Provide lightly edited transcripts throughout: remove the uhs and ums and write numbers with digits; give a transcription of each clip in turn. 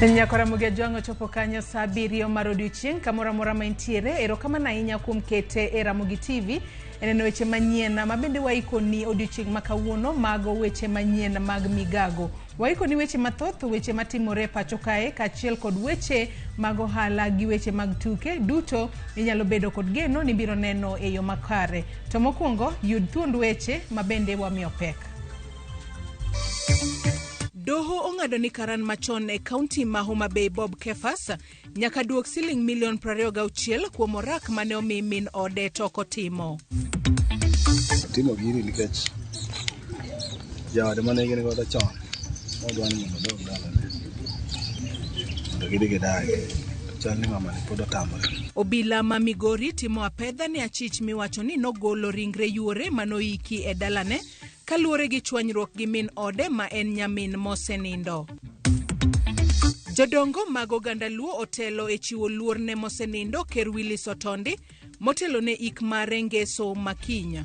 Nyakora Mugia Jwang' ochopo kanyo saa abiriyo mar odiochieng' kamoro amora ma intiere. Erokamano ahinya kuom kete e Ramogi TV e neno weche manyien ma bende waikoni odiochieng' ma kawuono mago weche manyien mag migago. Waikoni weche mathoth, weche matimore e pacho kae kaachiel kod weche mag ohala gi weche mag tuke duto inyalo bedo kod geno ni ibiro neno e yo makare. To mokwongo yud thuond weche ma bende wamiyo pek. Doho ong'ado ni karan machon e kaunti ma Homa Bay Bob Kefas nyaka duok siling milion 26 kuom orak mane omi min ode to ok otimo. Timo gini nikech jaode mane gin godo chon nodwa ni mondo odog dalane mondo gidhi gidagi to chal ni mamani pod otamore. Obila ma Migori timo apedha ne achich miwacho ni nogolo ringre yuore manoiki e dalane kaluwore gi chwanyruok gi min ode ma en nyamin mosenindo. Jodongo mag oganda Luo otelo e chiwo luor ne mosenindo Ker Willis Otondi motelo ne ik mare Ngeso makiny.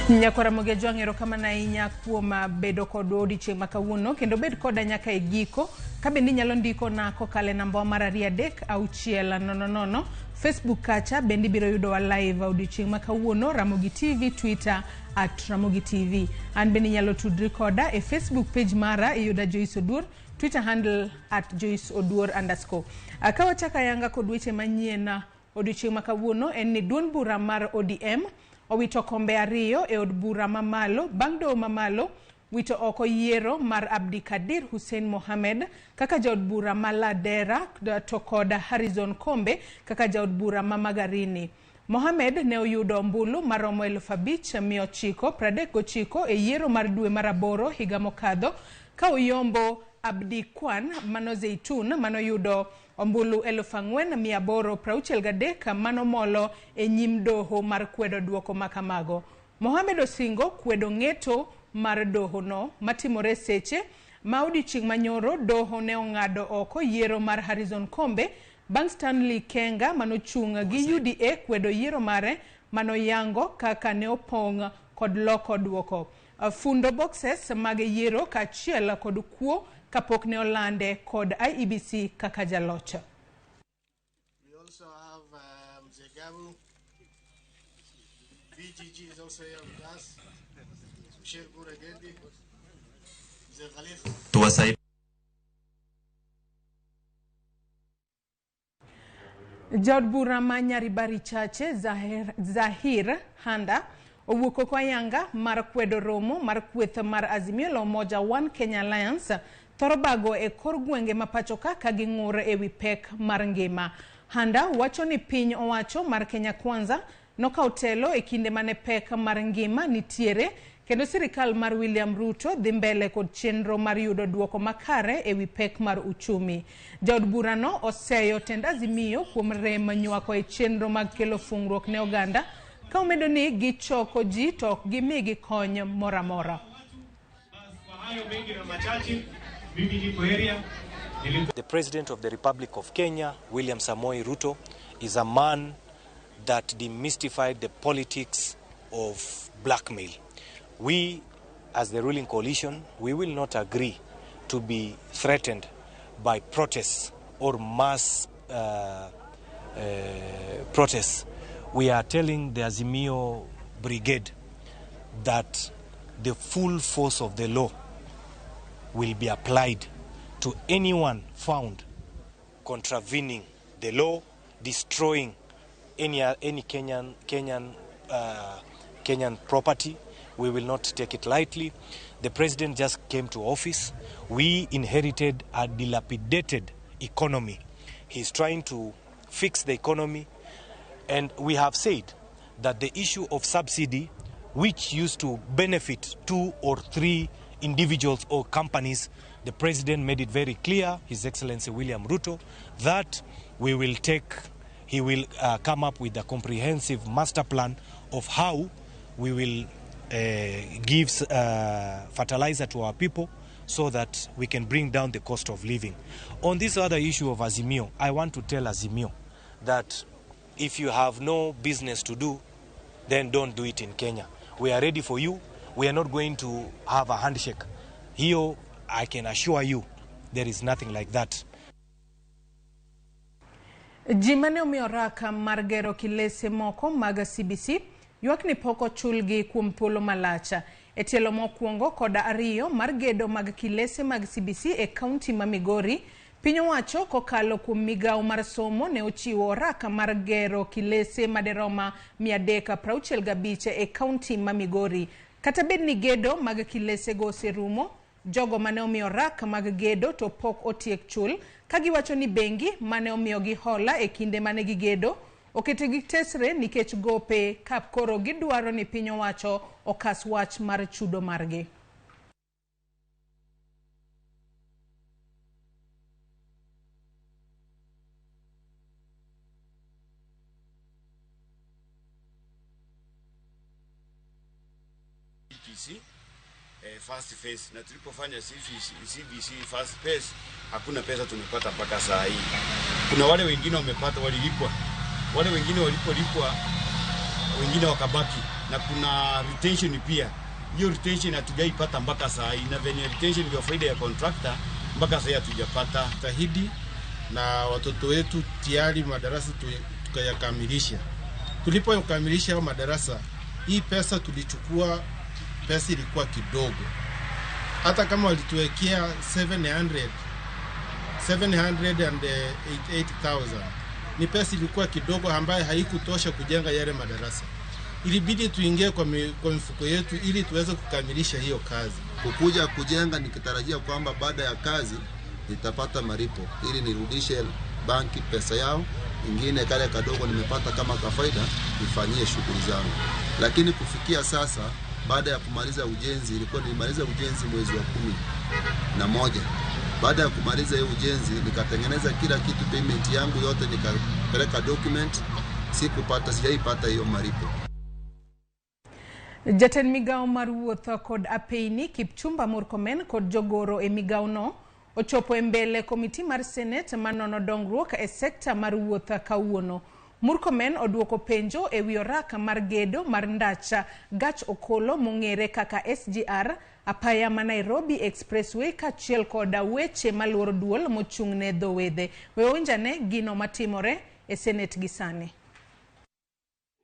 Nyakwara Ramogi Ajwang' erokamano ahinya kuom bedo kodwa odiochieng' ma kawuono kendo bed koda nyaka e giko. Ka bende inyalo ndiko na kokalo e namba wa mar 23600 Facebook kacha bende ibiro yudowa live odiochieng' ma kawuono Ramogi TV, Twitter at Ramogi TV. An bende inyalo tudri koda e Facebook page mara iyuda Joyce Oduor, Twitter handle at Joyce Oduor underscore. Ka wachako ayanga kod weche manyien odiochieng' ma kawuono en ni duond bura mar ODM owito kombe ariyo e od bura mamalo bang' doho mamalo wito oko yiero mar Abdikadir Hussein Mohamed kaka jaod bura ma Ladera to kod Harrison Kombe kaka jaod bura ma Magarini. Mohamed ne oyudo ombulu maromo 5939 e yiero mar dwe mar aboro higa mokadho ka oyombo Abdikwan mano Zeitun manoyudo ombulu 4863 manomolo e nyim doho mar kwedo duoko makamago. Mohamed osingo kwedo ng'eto mar doho no matimore seche ma odiochieng' manyoro doho ne ong'ado oko yiero mar Harrison Kombe bang' Stanley Kenga manochung' gi UDA kwedo yiero mare manoyango kaka ne opong' kod loko duoko. Fundo boxes mag yiero kaachiel kod kuo kapok ne olande kod IEBC kaka jaloch. We also have Mzee Gabu. VGG is also here with us. Bashir Guragendi. Mzee Khalifa. Tuwasaidie. Jaod bura ma Nyaribari Chache Zahir, Zahir Handa owuok oko ayanga mar kwedo romo mar kweth mar Azimio la Umoja One Kenya Alliance thoro bago e kor gwenge ma pacho ka ka ging'ur e wi pek mar ngima. Handa wacho ni piny owacho mar Kenya Kwanza nokawo telo e kinde mane pek mar ngima nitiere kendo sirikal mar William Ruto dhi mbele kod chenro mar yudo duoko makare e wi pek mar uchumi. Jaod burano oseyo tend Azimio kuom rem nywako e chenro mag kelo fungruok ne oganda ka omedo ni gichoko ji to ok gimigi kony moro amora. The President of the Republic of Kenya, William Samoei Ruto, is a man that demystified the politics of blackmail. We, as the ruling coalition, we will not agree to be threatened by protests or mass protests. We are telling the Azimio Brigade that the full force of the law will be applied to anyone found contravening the law, destroying any Kenyan property. We will not take it lightly. The president just came to office. We inherited a dilapidated economy. He's trying to fix the economy, and we have said that the issue of subsidy, which used to benefit 2 or 3 individuals or companies, the president made it very clear, His Excellency William Ruto, that he will come up with a comprehensive master plan of how we will give fertilizer to our people so that we can bring down the cost of living. On this other issue of Azimio, I want to tell Azimio that if you have no business to do, then don't do it in Kenya. We are ready for you. We are not going to have a handshake. Hiyo, I can assure you, there is nothing like that. Ji mane omiyo oraka mar gero kilese moko mag CBC ywak ni pok ochulgi kuom thuolo malach. E tielo mokwongo koda ariyo mar gedo mag kilese mag CBC e kaunti ma Migori, piny owacho kokalo kuom migawo mar somo ne ochiwo oraka mar gero kilese maderoma 365 e kaunti ma Migori. Kata bed ni gedo mag kilesego oserumo, jogo mane omiyo oraka mag gedo to pok otiek chul, ka giwacho ni bengi mane omiyogi hola e kinde mane gigedo oketegi tesre nikech gope ka koro gidwaro ni piny owacho okas wach mar chudo margi. CBC first phase, na tulipofanya CBC first phase hakuna pesa tumepata mpaka saa hii. Kuna wale wengine wamepata, walilipwa, wale wengine walipolipwa wengine wakabaki, na kuna retention pia. Hiyo retention hatujaipata mpaka saa hii, na venye retention ndio faida ya contractor mpaka saa hii hatujapata. Tahidi na watoto wetu tayari madarasa tukayakamilisha. Tulipokamilisha madarasa, hii pesa tulichukua, pesa ilikuwa kidogo. Hata kama walituwekea 788,000, ni pesa ilikuwa kidogo ambayo haikutosha kujenga yale madarasa. Ilibidi tuingie kwa mifuko yetu ili tuweze kukamilisha hiyo kazi. Kukuja kujenga nikitarajia kwamba baada ya kazi nitapata malipo ili nirudishe banki pesa yao, ingine kale kadogo nimepata kama kafaida nifanyie shughuli zangu. Lakini kufikia sasa, baada ya kumaliza ujenzi, ilikuwa nilimaliza ujenzi mwezi wa 11. Baada ya kumaliza hiyo ujenzi nikatengeneza kila kitu, payment yangu yote nikapeleka document, sijaipata hiyo malipo. Jatend migawo mar wuoth kod apeyni Kipchumba Murkomen kod jogoro e migawo no ochopo e mbele komiti mar Senate manono dongruok e sekta mar wuoth kawuono. Murkomen oduoko penjo e wi oraka mar gedo mar ndacha gach okolo mong'ere kaka SGR, apaya ma Nairobi Expressway kaachiel koda weche maluoro duol mochung'ne dho wedhe. We wawinjane gino matimore e Senate gi sani.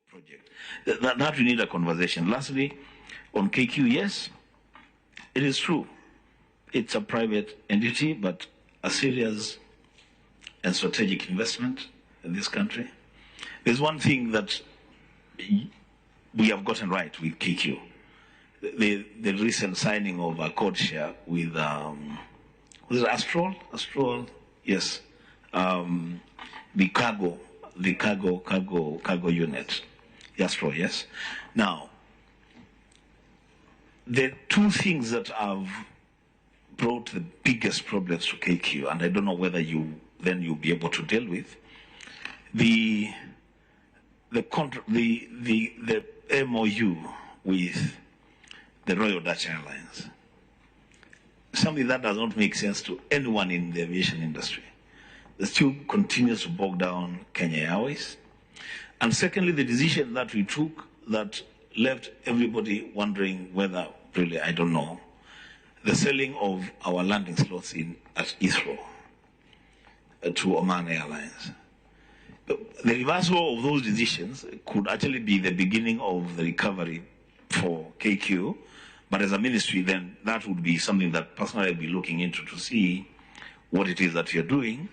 Project. That we need a conversation. Lastly, on KQ, yes, it is true. It's a private entity, but a serious and strategic investment in this country. There's one thing that we have gotten right with KQ. The recent signing of a code share with, was it Astral? Astral, yes. The cargo unit. Astral, yes. Now, the two things that have brought the biggest problems to KQ, and I don't know whether you'll be able to deal with, the MOU with the Royal Dutch Airlines, something that does not make sense to anyone in the aviation industry. It still continues to bog down Kenya Airways. And secondly, the decision that we took that left everybody wondering whether, really, I don't know, the selling of our landing slots at Heathrow to Oman Airlines. The reversal of those decisions could actually be the beginning of the recovery for KQ, but as a ministry, then that would be something that personally I'd be looking into to see what it is that you're doing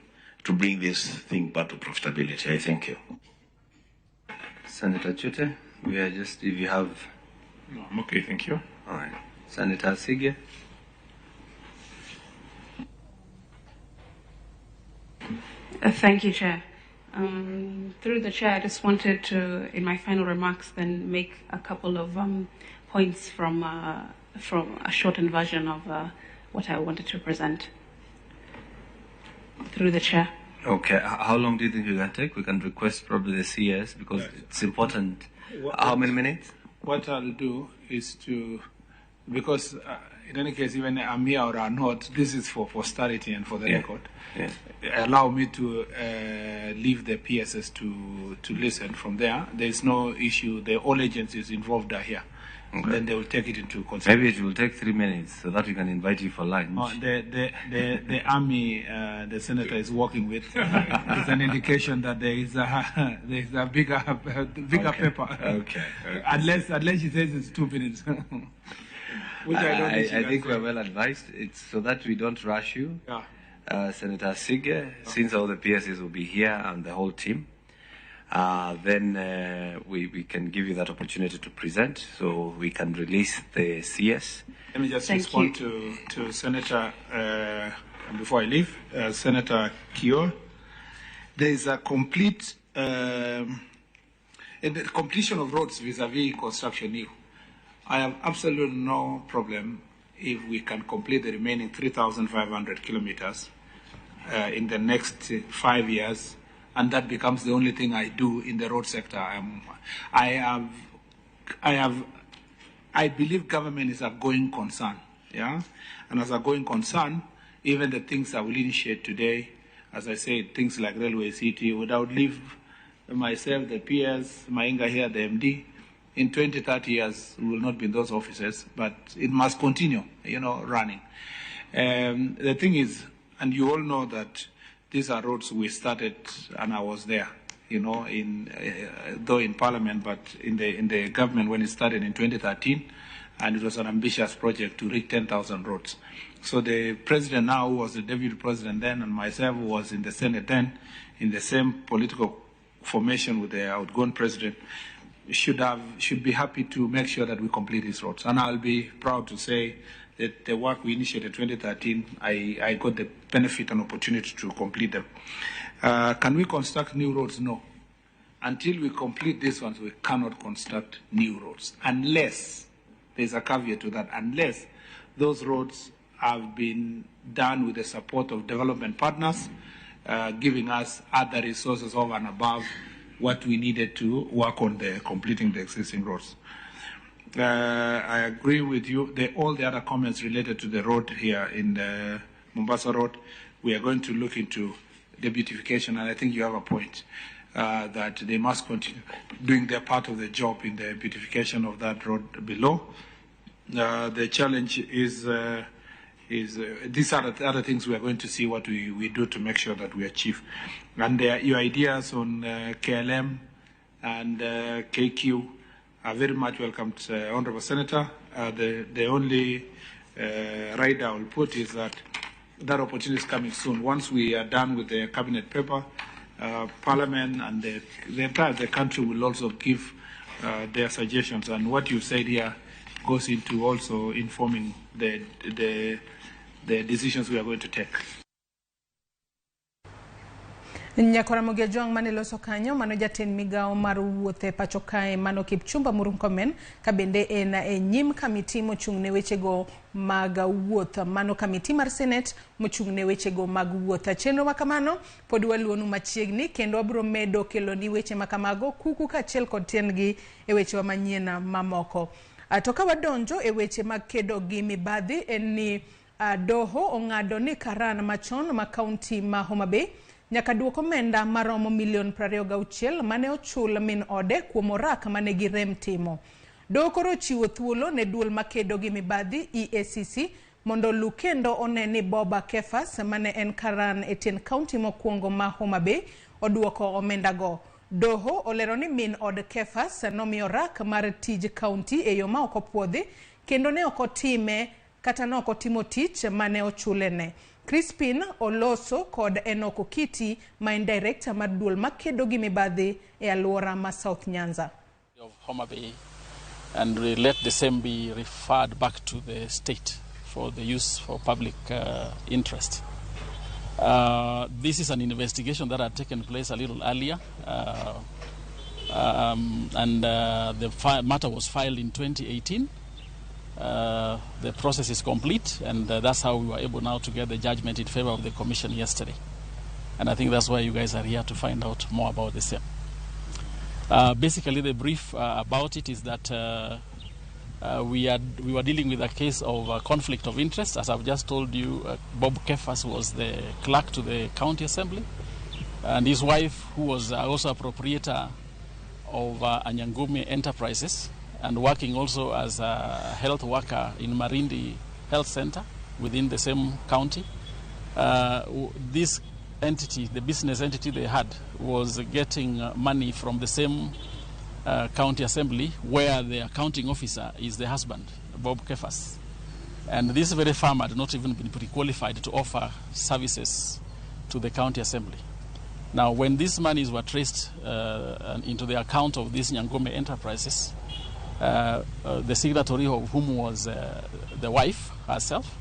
to bring this thing back to profitability. I thank you. Senator Chute, we are just, if you have... No, I'm okay, thank you. All right. Senator Asige. Thank you, Chair. Through the Chair, I just wanted to, in my final remarks, then make a couple of points from a shortened version of what I wanted to present. Through the Chair. Okay. How long do you think you can take? We can request probably the CS because it's important. How many minutes? What I'll do is to, because In any case, even I'm here or I'm not, this is for posterity and for the record. Yeah. Allow me to leave the PSS to listen from there. There is no issue. All agencies involved are here. Okay. Then they will take it into consideration. Maybe it will take 3 minutes so that we can invite you for lunch. Oh, the army the senator is working with is an indication that there is a bigger paper. Okay. Unless she says it's 2 minutes. Which I don't think I think we're well advised. It's so that we don't rush you. Yeah. Senator Asige, since all the PSs will be here and the whole team, then we can give you that opportunity to present so we can release the CS. Let me just respond to Senator, before I leave, Senator Kior. There is a complete completion of roads vis-a-vis construction new. I have absolutely no problem if we can complete the remaining 3,500 kilometers in the next 5 years, and that becomes the only thing I do in the road sector. I believe government is a going concern, yeah? And as a going concern, even the things I will initiate today, as I said, things like Railway City, without leave myself, the PS, Mainga here, the MD, in 20, 30 years, we will not be in those offices, but it must continue, running. The thing is, and you all know that these are roads we started, and I was there, though in Parliament, but in the government when it started in 2013, and it was an ambitious project to reach 10,000 roads. So the president now, who was the deputy president then, and myself, who was in the Senate then, in the same political formation with the outgoing president, should be happy to make sure that we complete these roads. And I'll be proud to say that the work we initiated in 2013, I got the benefit and opportunity to complete them. Can we construct new roads? No. Until we complete these ones, we cannot construct new roads. Unless, there's a caveat to that, unless those roads have been done with the support of development partners, giving us other resources over and above what we needed to work on the completing the existing roads. I agree with you. All the other comments related to the road here in the Mombasa Road, we are going to look into the beautification, and I think you have a point that they must continue doing their part of the job in the beautification of that road below. The challenge is these are the other things we are going to see what we do to make sure that we achieve. And your ideas on KLM and KQ are very much welcomed, Honorable Senator. The only rider I will put is that opportunity is coming soon. Once we are done with the cabinet paper, Parliament and the entire the country will also give their suggestions. And what you said here goes into also informing the decisions we are going to take. Nyakoramogi Ojwang' mane loso kanyo mano jatend migawo mar wuoth e pacho kae mano Kipchumba Murkomen ka bende en e nyim kamiti mochung' ne wechego mag wuoth mano kamiti mar Senate mochung' ne wechego mag wuoth. Chenro makamano pod waluonu machiegni kendo wabiro medo keloni weche makamago kuku kaachiel kod tiendgi e wechewa manyien mamoko. To ka wadonjo e weche mag kedo gi mibadhi en ni doho ong'ado ni karan machon ma kaunti ma Homa Bay nyaka duok omenda maromo milion 26 mane ochul min ode kuom orak mane girem timo. Doho koro ochiwo thuolo ne duol makedo gi mibadhi EACC mondo olu kendo one ni Boba Kefas mane en karan e tien kaunti mokwongo ma Homa Bay oduoko omendago. Doho olero ni min od Kefas nomiyo rak mar tij kaunti e yo ma ok opuodhi kendo ne ok otime kata ne ok otimo tich mane ochulene. Crispin oloso kod Enoch Okiti ma en director mar duol makedo gi mibadhi e alwora ma South Nyanza. Of Homa Bay, and we let the same be referred back to the state for the use for public interest. This is an investigation that had taken place a little earlier, and the matter was filed in 2018. The process is complete, and that's how we were able now to get the judgment in favor of the commission yesterday. And I think that's why you guys are here to find out more about the same. Basically, the brief about it is that We were dealing with a case of conflict of interest. As I've just told you, Bob Kefas was the clerk to the county assembly, and his wife, who was also a proprietor of Anyangumi Enterprises and working also as a health worker in Marindi Health Center within the same county. This entity, the business entity they had, was getting money from the same county assembly where the accounting officer is the husband, Bob Kefas. And this very firm had not even been pre-qualified to offer services to the county assembly. Now, when these monies were traced into the account of these Nyangome Enterprises, the signatory of whom was the wife herself,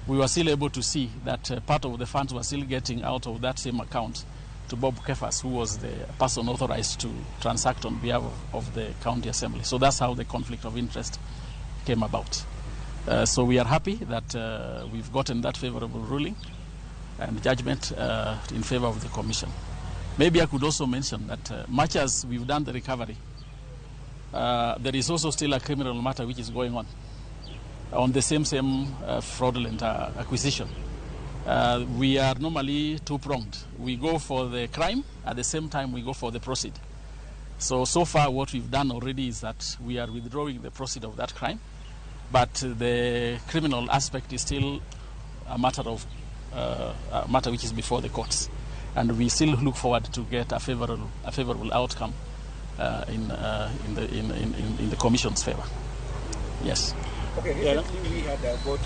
we were still able to see that part of the funds were still getting out of that same account to Bob Kefas, who was the person authorized to transact on behalf of the county assembly. So that's how the conflict of interest came about. So we are happy that we've gotten that favorable ruling and judgment in favor of the commission. Maybe I could also mention that much as we've done the recovery, there is also still a criminal matter which is going on the same fraudulent acquisition. We are normally two-pronged. We go for the crime, at the same time we go for the proceed. So far what we've done already is that we are withdrawing the proceed of that crime, but the criminal aspect is still a matter of a matter which is before the courts, and we still look forward to get a favorable outcome in the commission's favor. Yes. Okay. Recently we had about.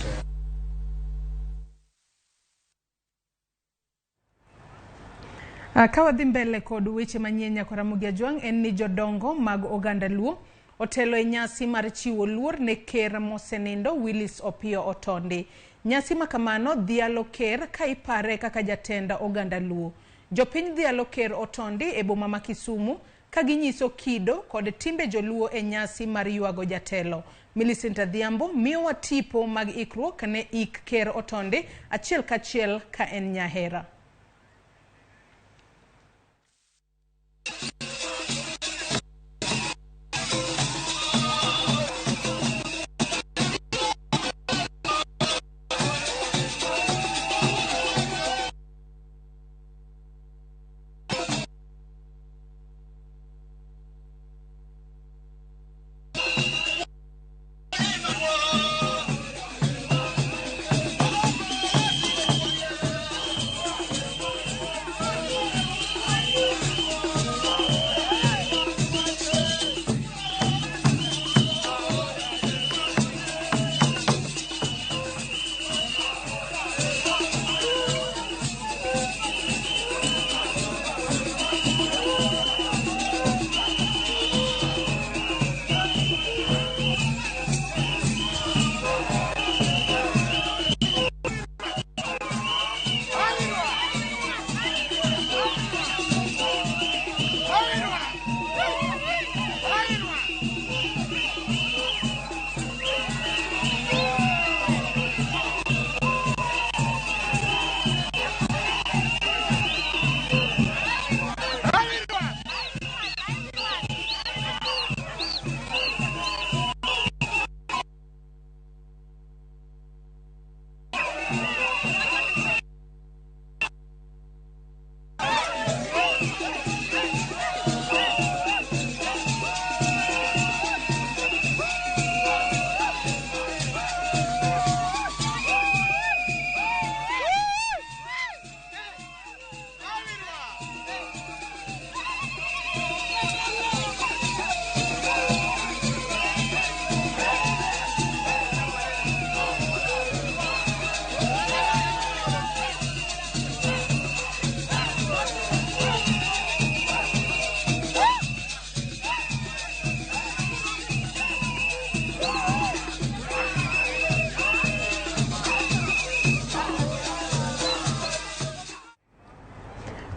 Ka wadhi mbele kod weche manyien nyaka Ramogi Ajwang' en ni jodongo mag oganda Luo otelo e nyasi mar chiwo luor ne ker mosenindo Willis Opiyo Otondi. Nyasi makamano dhialo ker ka ipare kaka jatend oganda Luo. Jopiny dhialo ker Otondi e boma ma Kisumu ka ginyiso kido kod timbe joluo e nyasi mar ywago jatelo. Millicent Adhiambo miyowa tipo mag ikruok ne ik ker Otondi achiel kachiel ka en Nyahera.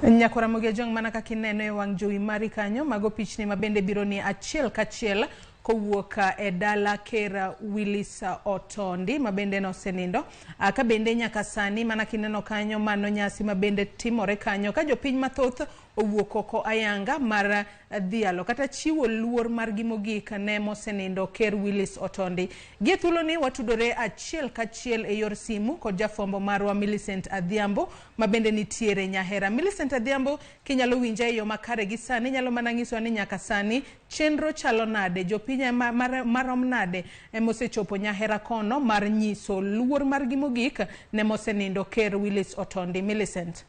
Nyako Ramogi Ajwang' mana kaka ineno e wang' jowi mari kanyo, mago pichni mabende biro ni achiel kachiel kowuok e dala ker Willis Otondi mabende nosenindo. Ka bende nyaka sani mana kineno kanyo mano nyasi mabende timore kanyo ka jopiny mathoth owuok oko ayanga mar dhialo kata chiwo luor margi mogik ne mosenindo Ker Willis Otondi. Gie thuoloni watudore achiel kachiel e yor simu kod jafwambo marwa Millicent Adhiambo ma bende nitiere Nyahera. Millicent Adhiambo, kinyalo winja e yo makare gi sani, inyalo mana nyisowa ni nyaka sani chenro chalo nade, jopiny marom nade emosechopo Nyahera kono mar nyiso luor margi mogik ne mosenindo Ker Willis Otondi. Millicent.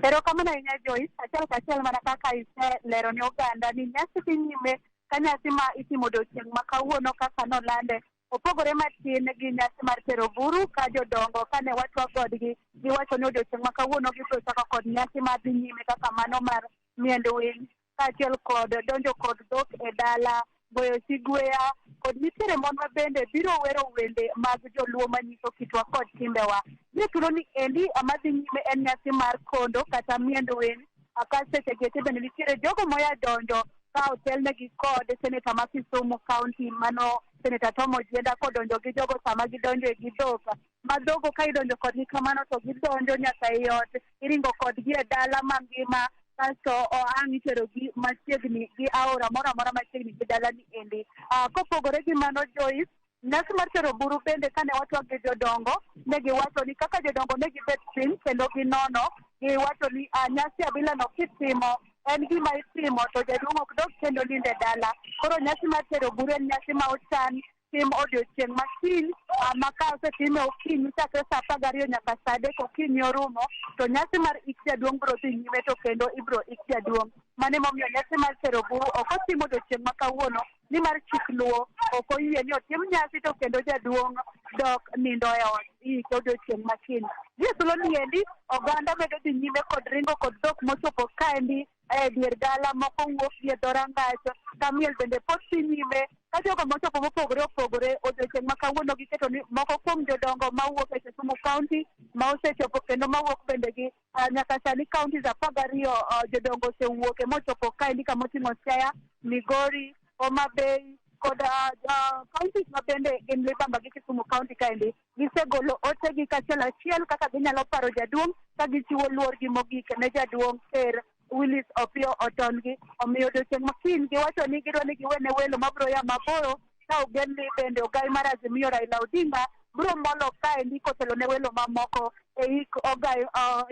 Erokamano ahinya Joyce, achiel kachiel mana kaka iselero ne oganda ni nyasi dhi nyime ka nyasi ma itimo odiochieng' ma kawuono kaka nolande opogore matin gi nyasi mar tero buru ka jodongo kane watwa kodgi giwacho ni odiochieng' ma kawuono gibiro chako kod nyasi ma dhi nyime kaka mano mar miend winy kaachiel kod donjo kod dhok e dala, goyo sigweya kod nitiere mon ma bende biro wero wende mag joluo manyiso kitwa kod timbewa. Gie thuoloni endi ama dhi nyime en nyasi mar kondo kata miend winy ka seche gi eki bende nitiere jogo moya donjo ka otelnegi kod seneta ma Kisumu County mano Seneta Tom Ojienda kodonjo gi jogo sama gidonjo e gi dhok ma dhogo ka idonjo kodgi kamano to gidonjo nyaka ei ot, iringo kodgi e dala mangima kasto ang' iterogi machiegni gi aora moro amora machiegni gi dalani endi. Kopogore gi mano Joyce, nyasi mar tero buru bende kane watwak gi jodongo ne giwacho ni kaka jodongo ne gibet piny kendo ginono giwacho ni nyasi abilano kitimo en gima itimo to jaduong' ok dog kendo nindo e dala. Koro nyasi mar tero buru en nyasi ma ochan tim odiochieng' ma kiny ma ka osetime okinyi chakre saa 12 nyaka saa 3 okinyi orumo to nyasi mar ik jaduong' biro dhi nyime to kendo ibiro ik jaduong'. Mano emomiyo nyasi mar tero buru ok otim odiochieng' ma kawuono nimar chik luo ok oyie ni otim nyasi to kendo jaduong' dok nindo e ot iike odiochieng' ma kiny. Gie thuoloni endi oganda medo dhi nyime kod ringo kod dhok mochopo kaendi e dier dala moko wuok gi e dhorangach ka miel bende pod dhi nyime ka jogo mochopo mopogore opogore odiochieng' ma kawuono giketo ni moko kuom jodongo mawuok e Kisumu County ma osechopo kendo mawuok bende gi nyaka sani counties 12 jodongo osewuok mochopo kaendi kamoting'o Siaya, Migori, Homa Bay kod counties ma bende gin libamba gi Kisumu County kaendi gisegolo otegi kachiel achiel kaka ginyalo paro jaduong' ka gichiwo luorgi mogik ne jaduong' Ker Willis Opiyo Otondi. Omiyo odiochieng' ma kiny giwacho ni gidwa ni giwene welo mabiro ya maboro ka ogen ni bende ogai mar Azimio Raila Odinga biro molo kaendi kotelo ne welo mamoko e ik ogai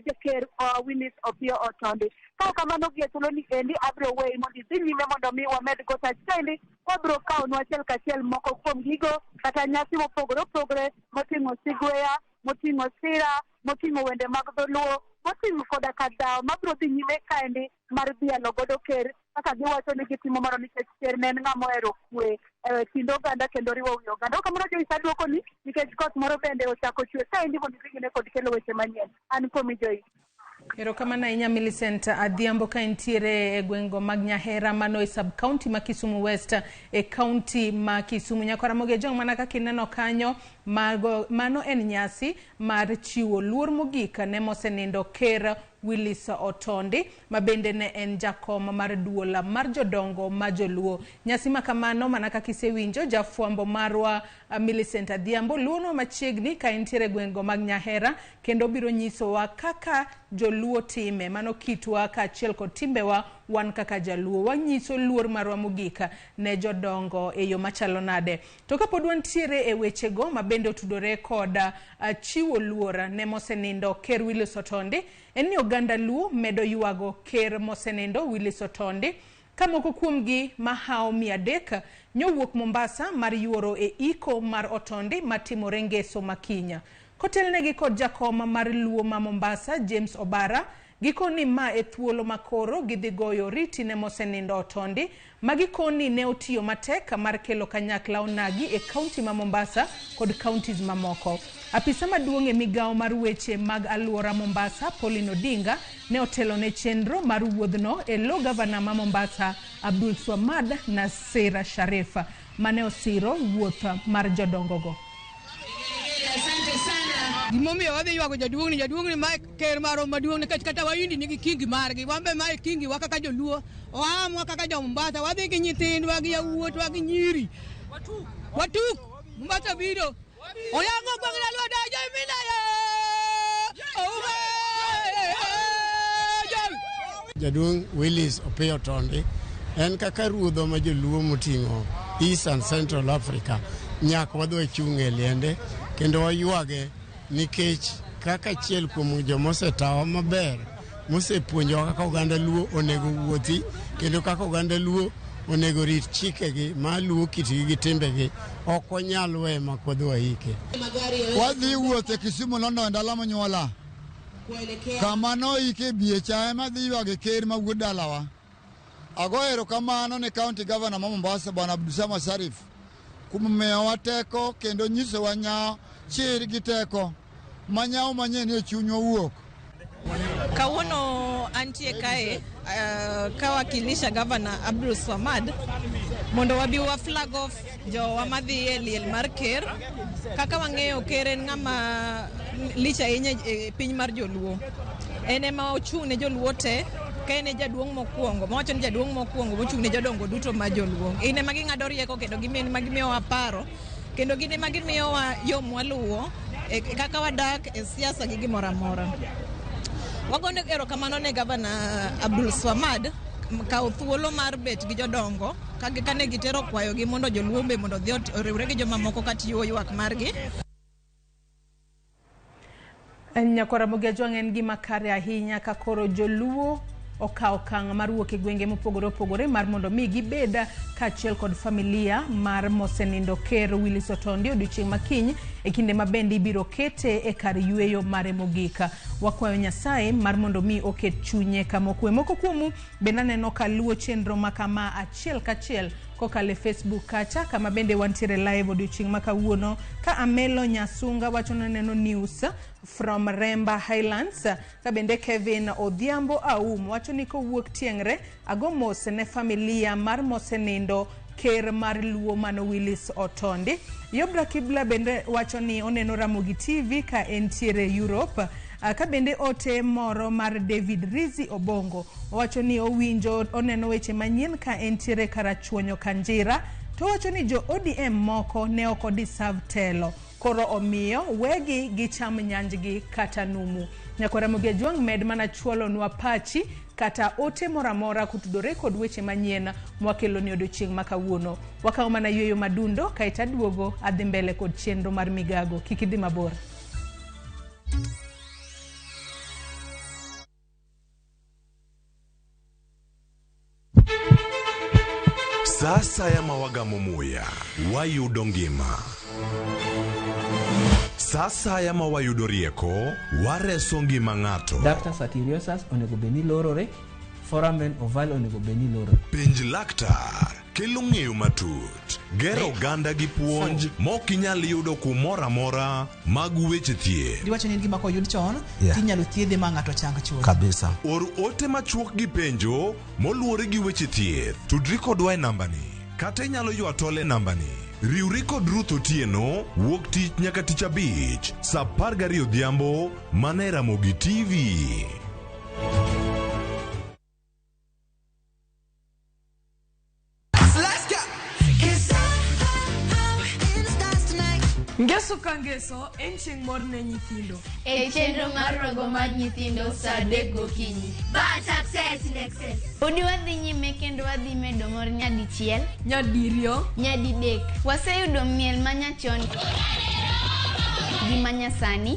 jaker Willis Opiyo Otondi. Ka ok kamano gie thuoloni endi abiro weyi mondo idhi nyime mondo mi wamed go tach kaendi wabiro kawonu achiel kachiel moko kuom gigo kata nyasi mopogore opogore moting'o sigweya, moting'o sira, moting'o wende mag dholuo, moting'o koda ka dhawo mabiro dhi nyime kaendi mar dhialo godo ker kaka giwacho ni gitimo mano nikech ker ne en ng'ama ohero kwe e kind oganda kendo riwo wi oganda. Kamano Joyce aduokoni nikech koth moro bende ochako chwe kaendi mondo idhi nyime kod kelo weche manyien. An kuomi Joyce. Erokamano ahinya Millicent Adhiambo ka intiere e gweng'go mag Nyahera mano e sub county ma Kisumu West e county ma Kisumu. Nyakwa Ramogi Ojwang' mana kaka ineno kanyo mano en nyasi mar chiwo luor mogik ne mosenindo Ker Willis Otondi ma bende ne en jakom mar duol mar jodongo ma joluo. Nyasi ma kamano mana kaka isewinjo jafwambo marwa Millicent Adhiambo luonwa machiegni ka entiere e gweng'go mag Nyahera kendo biro nyisowa kaka joluo time mano kitwa kaachiel kod timbewa wan kaka jaluo wanyiso luor marwa mogik ne jodongo e yo machalo nade. To kapod wantiere e wechego ma bende otudore kod chiwo luor ne mosenindo Ker Willis Otondi en ni oganda luo medo ywago ker mosenindo Willis Otondi ka moko kuomgi mahawo 300 nyowuok Mombasa mar yuoro e iko mar Otondi matimore ngeso makinya. Kotelnegi kod jakom mar luo ma Mombasa James Obara gikoni ma e thuolo makoro gidhi goyo oriti ne mosenindo Otondi ma gikoni ne otiyo matek mar kelo kanyakla onagi e kaunti ma Mombasa kod counties mamoko. Apisa maduong' e migawo mar weche mag aluora Mombasa Pauline Odinga ne otelo ne chenro mar wuodhno e lo gavana ma Mombasa Abdul Swamad Nasir Sharif mane osiro wuoth mar jodongogo. Gimomiyo wadhi ywago jaduong'ni, jaduong'ni mae ker marwa maduong' nikech kata Wahindi nigi kingi margi, wan be mae kingi wa kaka joluo, oamwa kaka jo Mombasa, wadhi gi nyithindwa gi yawuotwa gi nyiri. Watuk, Mombasa biro. Oyang'o gweng' Lolwe donjo e minaye. Oume. jaduong' Willis Opiyo Otondi en kaka ruodhwa ma joluo moting'o East and Central Africa nyaka wadhi wachung' e liende kendo waywage nikech kaka achiel kuom joma osetawa maber mosepuonjowa kaka oganda luo onego wuothi kendo kaka oganda luo onego rit chikegi ma luwo kitgi gi timbegi ok wanyal weye mak wadhi waike. Wadhi wuoth e Kisumu London dala monyuola. Kama noike biecha ema dhi ywage ker ma wuod dalawa. Ago erokamano ne county governor ma Mombasa Bwana Abdulswamad Sharif kuom miyowa teko kendo nyisowa nyawo chir gi teko ma nyawo manyien e chunywa wuok. Kawuono antie kae kawakilisha Governor Abdul Swamad mondo wabi wa flag off jowa madhi e liel mar ker. Kaka wang'eyo ker en ng'ama lich ahinya e piny mar joluo. En ema ochung' ne joluo te ka en e jaduong' mokwongo, mawacho ni jaduong' mokwongo mochung' ne jodongo duto ma joluo. Gin ema ging'ado rieko kendo gin ema gimiyowa paro kendo gin ema gimiyowa yo mwaluwo e kaka wadak e siasa gi gimoro amora. Wagono erokamano ne Gavana Abdul Swamad kawo thuolo mar bet gi jodongo kane gitero kwayogi mondo joluo be mondo odhi oriwre gi jomamoko katiyo ywak margi. Nyakwar Ramogi Ajwang' en gima kare ahinya ka koro joluo okawo okang' mar wuok e gwenge mopogore opogore mar mondo mi gibed kaachiel kod familia mar mosenindo Ker Willis Otondi odiochieng' makiny e kinde ma bende ibiro kete e kar yueyo mare mogik. Wakwayo Nyasaye mar mondo mi oket chunye kama okwe. Moko kuomu bende aneno ka luwo chenro ma kama achiel kachiel kokalo e Facebook kacha kama bende wantiere live odiochieng' ma kawuono ka Amelo Nyasunga wacho ni oneno news from Remba Highlands ka bende Kevin Odhiambo Aum wacho ni kowuok Tieng're ago mos ne familia mar mosenindo ker mar Luo mano Willis Otondi. Yobra Kibla bende wacho ni oneno Ramogi TV ka entiere Europe. Ka bende ote moro mar David Rizi Obongo owacho ni owinjo oneno weche manyien ka entiere Karachuonyo Kanjira to owacho ni jo ODM moko ne ok odiserve telo koro omiyo wegi gicham nyanjgi kata numu. Nyakwar Ramogi Ajwang' med mana chwalonwa pachi kata ote moro amora kotudore kod weche manyien mwakeloni odiochieng' ma kawuono. Wakawo mana yueyo madundo kaeto aduogo adhi mbele kod chenro mar migago. Kik idhi mabor. Sa asaya ma wagamo muya, wayudo ngima. Sa asaya ma wayudo rieko, wareso ngima ng'ato. Ductus arteriosus onego bed ni lorore, foramen ovale onego bed ni lorore. Penj laktar kelo ng'eyo matut, gero oganda gi puonj mok inyal yudo kumoro amora mag weche thieth. Giwacho ni en gima koyud chon Yeah. tinyalo thiedhe ma ng'ato chang chuth. Kabisa. Or ote machuok gi penjo moluwore gi weche thieth. Tudri kodwa e nambani kata inyalo ywa tol e nambani. Riwri kod Ruth Otieno wuok tich nyaka tich abich saa 12 odhiambo mana e Ramogi TV. Let's go. Ngeso ka ngeso en chieng' mor ne nyithindo. E chenro mar rogo mar nyithindo saa 3 gokinyi. Bad success in excess. Podi wadhi nyime kendo wadhi medo mor nyadichiel, nyadiriyo, nyadidek. Waseyudo miel manyachon gi manyasani,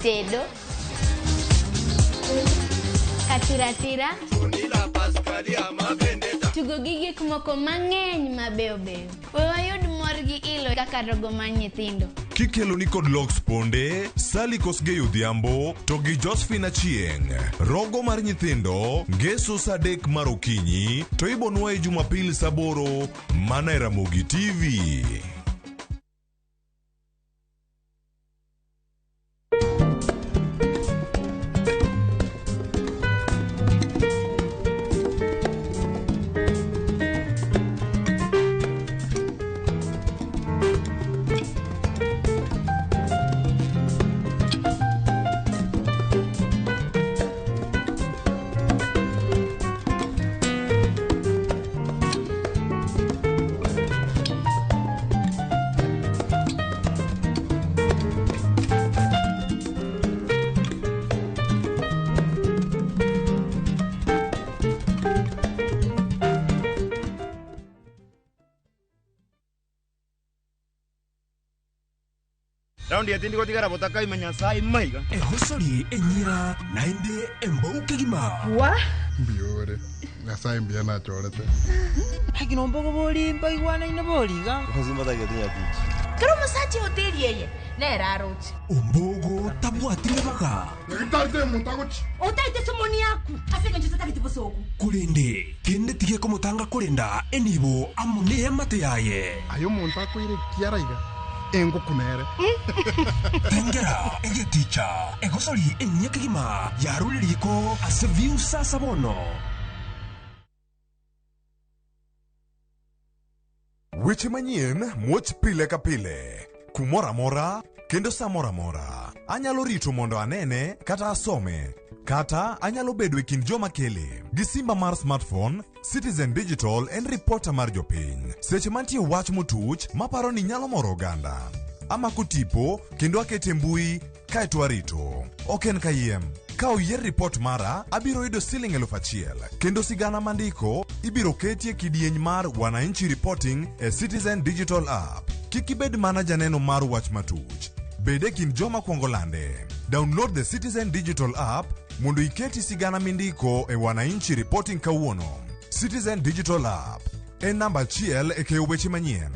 tedo, katiratira, tugo gi gik moko mang'eny mabeyo beyo. We wayud mor gi ilo kaka rogo mar nyithindo. Kikeloni kod Lox Ponde, Sally Kosgei Odhiambo to gi Josephine Achieng'. Rogo mar nyithindo ngeso saa 3 mar okinyi to ibonwaye Jumapil saa 8 mana e Ramogi TV. Raundi etindi gotigara botaka imenya sai maiga. Ehosori enyira naende embouke gima. Wa? Mbiore. Nyasaye mbia nachorete. Hakino mbogo boli mbaigwana ine boliga. Kero musache hoteli yeye nera aroche. Ombogo tabwatire baga. Ngitarite mutagochi. Otaite somoni yaku. Asenge nchita kitibosoku. Kurende kende tige komutanga kurenda enibo amune amate yaye. Ayo muntu akwire kiaraiga. Engo kunere. Tengera egeticha egosori enyekigima yaruririko ase view sasa bono. Weche manyien muoch pile ka pile, kumoro amora kendo samoro amora. Anyalo rito mondo anene kata asome, kata anyalo bedo e kind joma kele. Gi simba mar smartphone, Citizen Digital en reporter mar jopiny. Seche mantie wach motuch maparo ni nyalo moro oganda. Amako tipo kendo akete mbui kaeto arito. Ok en kayiem. Ka oyier report mara, abiro yudo siling 1000. Kendo sigana mandiko ibiro ketie kidieny mar Wananchi Reporting e Citizen Digital App. Kik ibed mana janeno mar wach matuch. Bed e kind joma kwongo lande. Download the Citizen Digital App mondo iketi sigana mindiko e Wananchi Reporting kawuono. Citizen Digital App en namba 1 e keyo weche manyien.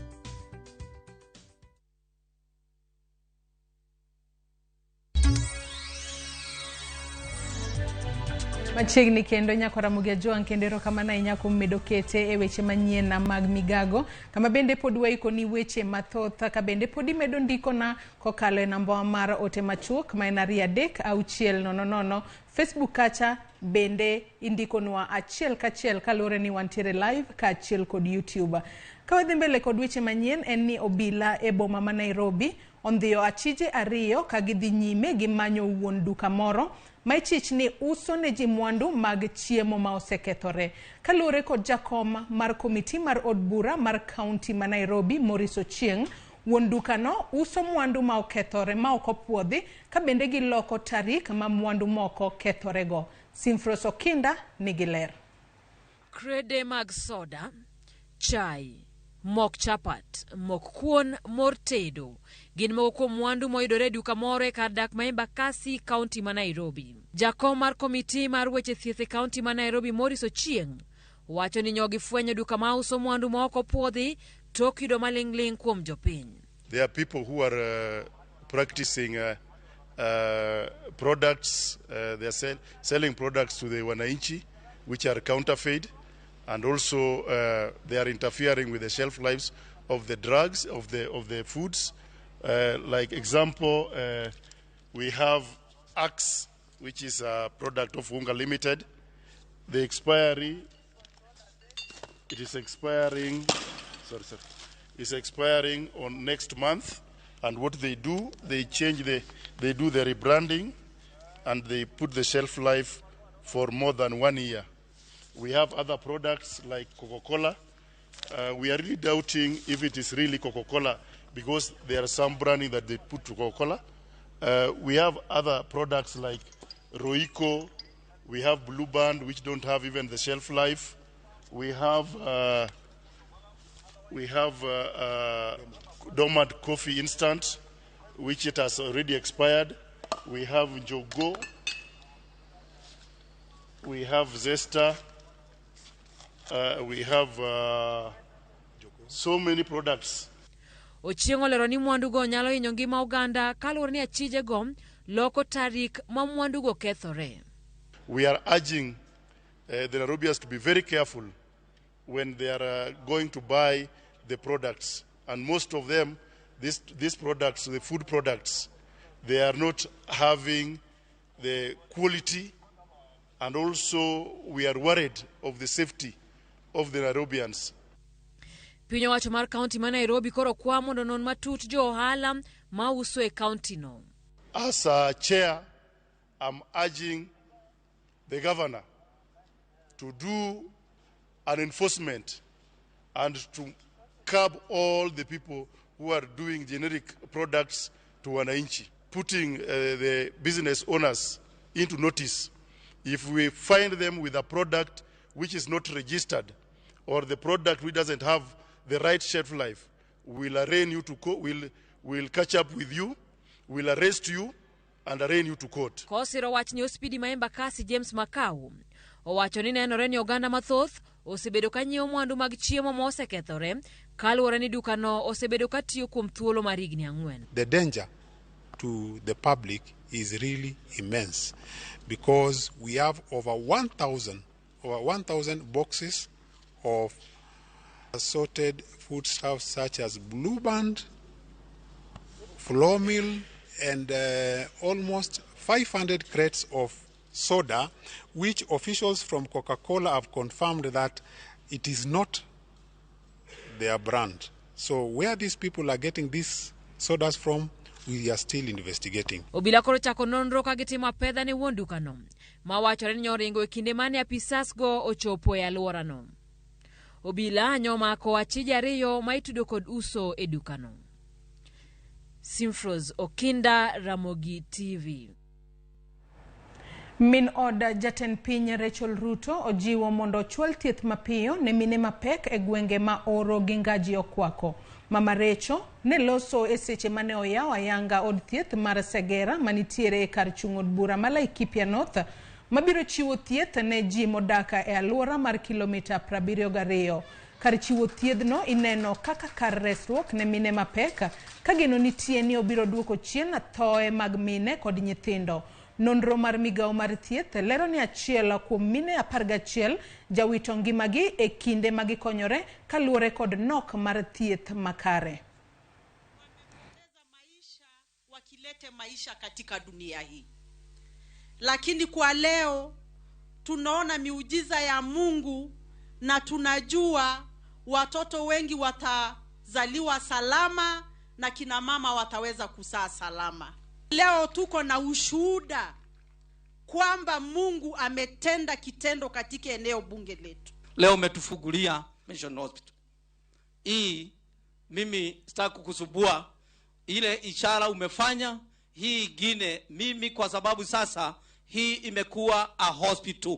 Machiegni kendo nyakora Mugia Joan kendo erokamano ahinya kuom medo kete e weche manyien mag migago kama bende pod waiko ni weche mathoth ka bende pod imedo ndikona kokalo e namba mar ote machuok ma en 2 3 6 0 0. Facebook kacha bende indikonwa achiel kachiel kaluwore ni wantiere live kaachiel kod YouTube. Ka wadhi mbele kod weche manyien en ni obila e boma ma Nairobi ondhiyo achije 2 ka gidhi nyime gi manyo wuon duka moro ma ichich ni uso ne ji mwandu mag chiemo ma osekethore. Kaluwore kod jakom mar komiti mar od bura mar kaunti ma Nairobi Maurice Ochieng, wuon dukano uso mwandu ma okethore ma ok opuodhi ka bende giloko tarik ma mwandu moko kethorego. Simfros Okinda nigi ler. Krede mag soda, chai, mok chapat, mok kuon, mor tedo gin moko kuom mwandu moyudore e duka moro e kar dak ma Embakasi, kaunti ma Nairobi. Jakom mar komiti mar weche thieth e kaunti ma Nairobi Maurice Ochieng wacho ni nyogi fwenyo duka ma uso mwandu ma ok opuodhi tok yudo maling'ling' kuom jopiny. There are people who are practicing products, they are selling products to the wananchi which are counterfeit, and also they are interfering with the shelf lives of the drugs, of the foods. Like example, we have Axe, which is a product of Unga Limited. The expiry, it is expiring, it's expiring on next month. And what they do, they change they do the rebranding, and they put the shelf life for more than 1 year. We have other products like Coca-Cola. We are really doubting if it is really Coca-Cola because there are some branding that they put to Coca-Cola. We have other products like Royco. We have Blue Band, which don't have even the shelf life. We have Dormant Coffee Instant, which it has already expired. We have Njogo. We have Zesta. We have so many products. Ochieng olero ni mwandugo nyalo hinyo ngima oganda kaluwore ni achijego loko tarik ma mwandugo kethore. We are urging the Nairobians to be very careful when they are going to buy the products. And most of them, these products, the food products, they are not having the quality, and also we are worried of the safety of the Nairobians. Piny owacho mar kaunti ma Nairobi koro kwa mondo non matut jo ohala ma uso e kaunti no. As a chair, I'm urging the governor to do an enforcement and to curb all the people who are doing generic products to wananchi, putting the business owners into notice. If we find them with a product which is not registered or the product which doesn't have the right shelf life, we'll arraign you to we'll catch up with you. We'll arrest you and arraign you to court. Kosiro wachni Ospidi ma Embakasi James Makau owacho ni nenore ni oganda mathoth osebedo ka nyiewo mwandu mag chiemo mosekethore kaluwore ni dukano osebedo ka tiyo kuom thuolo mar higni ang'wen. The danger to the public is really immense because we have over 1,000 over 1,000 boxes of assorted foodstuffs such as Blue Band, flour mill, and almost 500 crates of soda, which officials from Coca-Cola have confirmed that it is not their brand. So where these people are getting these sodas from, we are still investigating. Obila koro chako nonro ka gitimo apedha ne wuon dukano ma wachore ni nyoringo e kinde mane apisas go ochopo e alworano. Obila nyomako achije ariyo ma itudo kod uso e dukano. Simfros Okinda, Ramogi TV. Min od jatend piny Rachel Ruto ojiwo mondo ochwal thieth mapiyo ne mine mapek e gwenge ma oro gi ngaji okwako. Mama Rachel ne loso e seche mane oyawo ayanga od thieth mar Segera manitiere e kar chung' od bura ma Laikipia North mabiro chiwo thieth ne ji modak e alwora mar kilomita 72. Kar chiwo thiedhno ineno kaka kar resruok ne mine mapek ka geno nitie ni obiro duoko chien thoe mag mine kod nyithindo. Nonro mar migawo mar thieth lero ni achiel kuom mine 11 jawito ngimagi e kinde ma gikonyore kaluwore kod nok mar thieth makare. Wakilete maisha katika dunia hii. Lakini kwa leo tunaona miujiza ya Mungu na tunajua watoto wengi watazaliwa salama na kina mama wataweza kuzaa salama. Leo tuko na ushuhuda kwamba Mungu ametenda kitendo katika eneo bunge letu. Leo umetufungulia Mission Hospital. Hii mimi sitaki kukusubua, ile ishara umefanya hii ingine mimi, kwa sababu sasa hii imekuwa a hospital.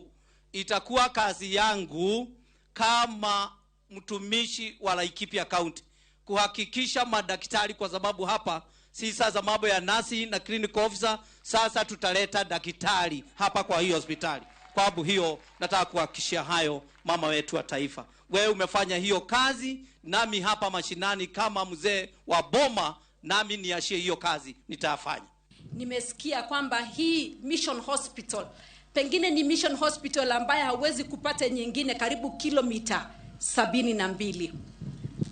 Itakuwa kazi yangu kama mtumishi wa Laikipia County kuhakikisha madaktari, kwa sababu hapa si sasa mambo ya nasi na clinical officer, sasa tutaleta daktari hapa kwa hii hospitali. Kwa sababu hiyo nataka kuhakikishia hayo mama wetu wa taifa. Wewe umefanya hiyo kazi, nami hapa mashinani kama mzee wa boma, nami niashie hiyo kazi nitafanya. Nimesikia kwamba hii Mission Hospital pengine ni Mission Hospital ambaye hauwezi kupata nyingine karibu kilomita 72.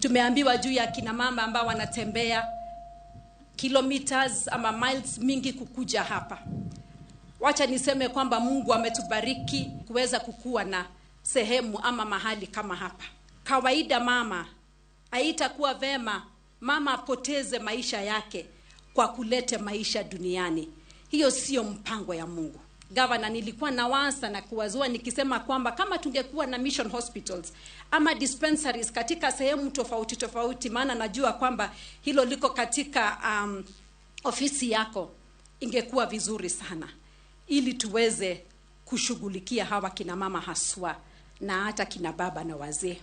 Tumeambiwa juu ya kina mama ambao wanatembea kilometers ama miles mingi kukuja hapa. Wacha niseme kwamba Mungu ametubariki kuweza kukua na sehemu ama mahali kama hapa. Kawaida mama, haitakuwa vema mama apoteze maisha yake kwa kulete maisha duniani. Hiyo sio mpango ya Mungu. Gavana, nilikuwa nawaza na kuwazua nikisema kwamba kama tungekuwa na mission hospitals ama dispensaries katika sehemu tofauti tofauti, maana najua kwamba hilo liko katika ofisi yako, ingekuwa vizuri sana ili tuweze kushughulikia hawa kina mama haswa na hata kina baba na wazee.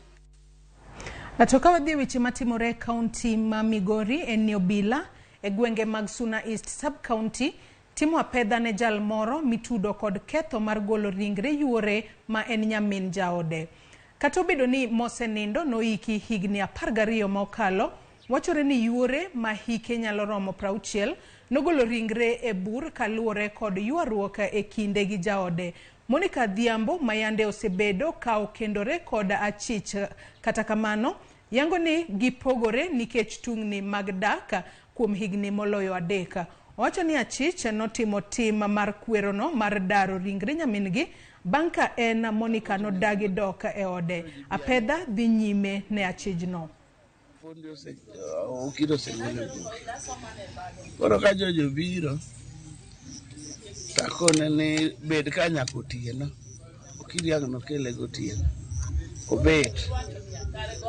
Natoka wadhi weche matimore e kaunti ma Migori en ni obila e gwenge mag Suna East sub-county timo apedha ne jal moro mitudo kod ketho mar golo ringre yuore ma en nyamin jaode. Kata obedo ni mosenindo noiki higni 12 ma okalo, wachore ni yuore ma hike nyalo romo 60 nogolo ringre e bur kaluwore kod ywaruok e kinde gi jaode. Monica Adhiambo mayande osebedo ka okendore kod achich, kata kamano yango ni gipogore nikech tungni mag dak kuom higni moloyo 3. Owacho ni achich notimo tim mar kwerono mar daro ringre nyamin-gi bang' ka en Monica nodagi dok e ode. Apedha dhi nyime ne achijno. Okiro osegolo bur. Koro ka jojo biro takone ni bed ka nyaka otieno. Okiri ang' nokele gotieno. Obet.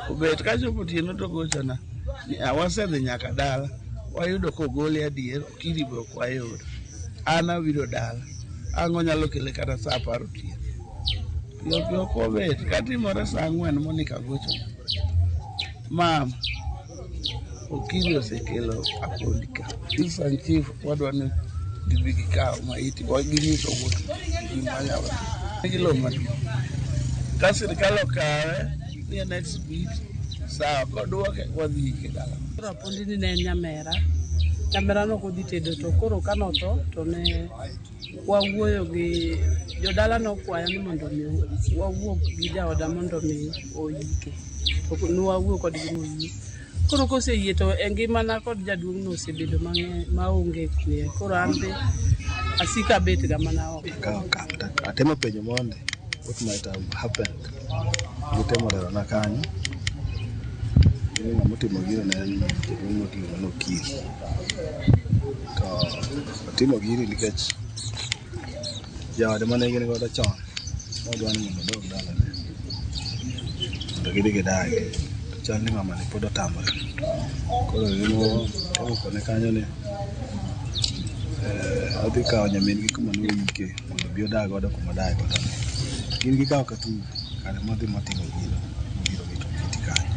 Obet kachopo otieno to gochona ni wasedhi nyaka dala. Wayudo kogole adier, okiri be ok wayudo. An abiro dala. Ang' onyalo kele kata saa 10 otieno. Piyo piyo kobet katimore saa 4 Monica gochona. Mama, Okili osekelo Apondi ka. Assistant chief wadwa ni gibi gikaw maiti ginyiso wuoth gima nyalo nigi lowo maduong'. Ka sirikal okawe ni en exhibit sawa koduoke wadhi ike dala. Koro Apondi ni ne en nyamera. Nyamera no kodhi tedo to koro kanotho to ne wawuoyo gi jodala nokwaya ni mondo mi wawuo gi jaoda mondo mi oike. To nwawuoyo kodgi moyie. Koro koseyie to e ngimana kod jaduong' no osebedo mang'eny maonge kwe. Koro an be asiko abet ga mana oko. Atemo penjo mondi what might have happened. Gitemo lerona kanyo ni ng'ama otimo gino ne en jaduong' moting'o ni Okili. To otimo gini nikech jaode mane gin godo chon nodwa ni mondo odog dalane mondo gidhi gidagi. To chal ni mamani pod otamore. Koro gino kone kanyo ni odhi kawo nyamin gi kuma ne oike mondo obi odag godo kuma odaye godo ni. Gin gikawo Katungu kare modhi motimo gino mobiro wito kiti kanyo.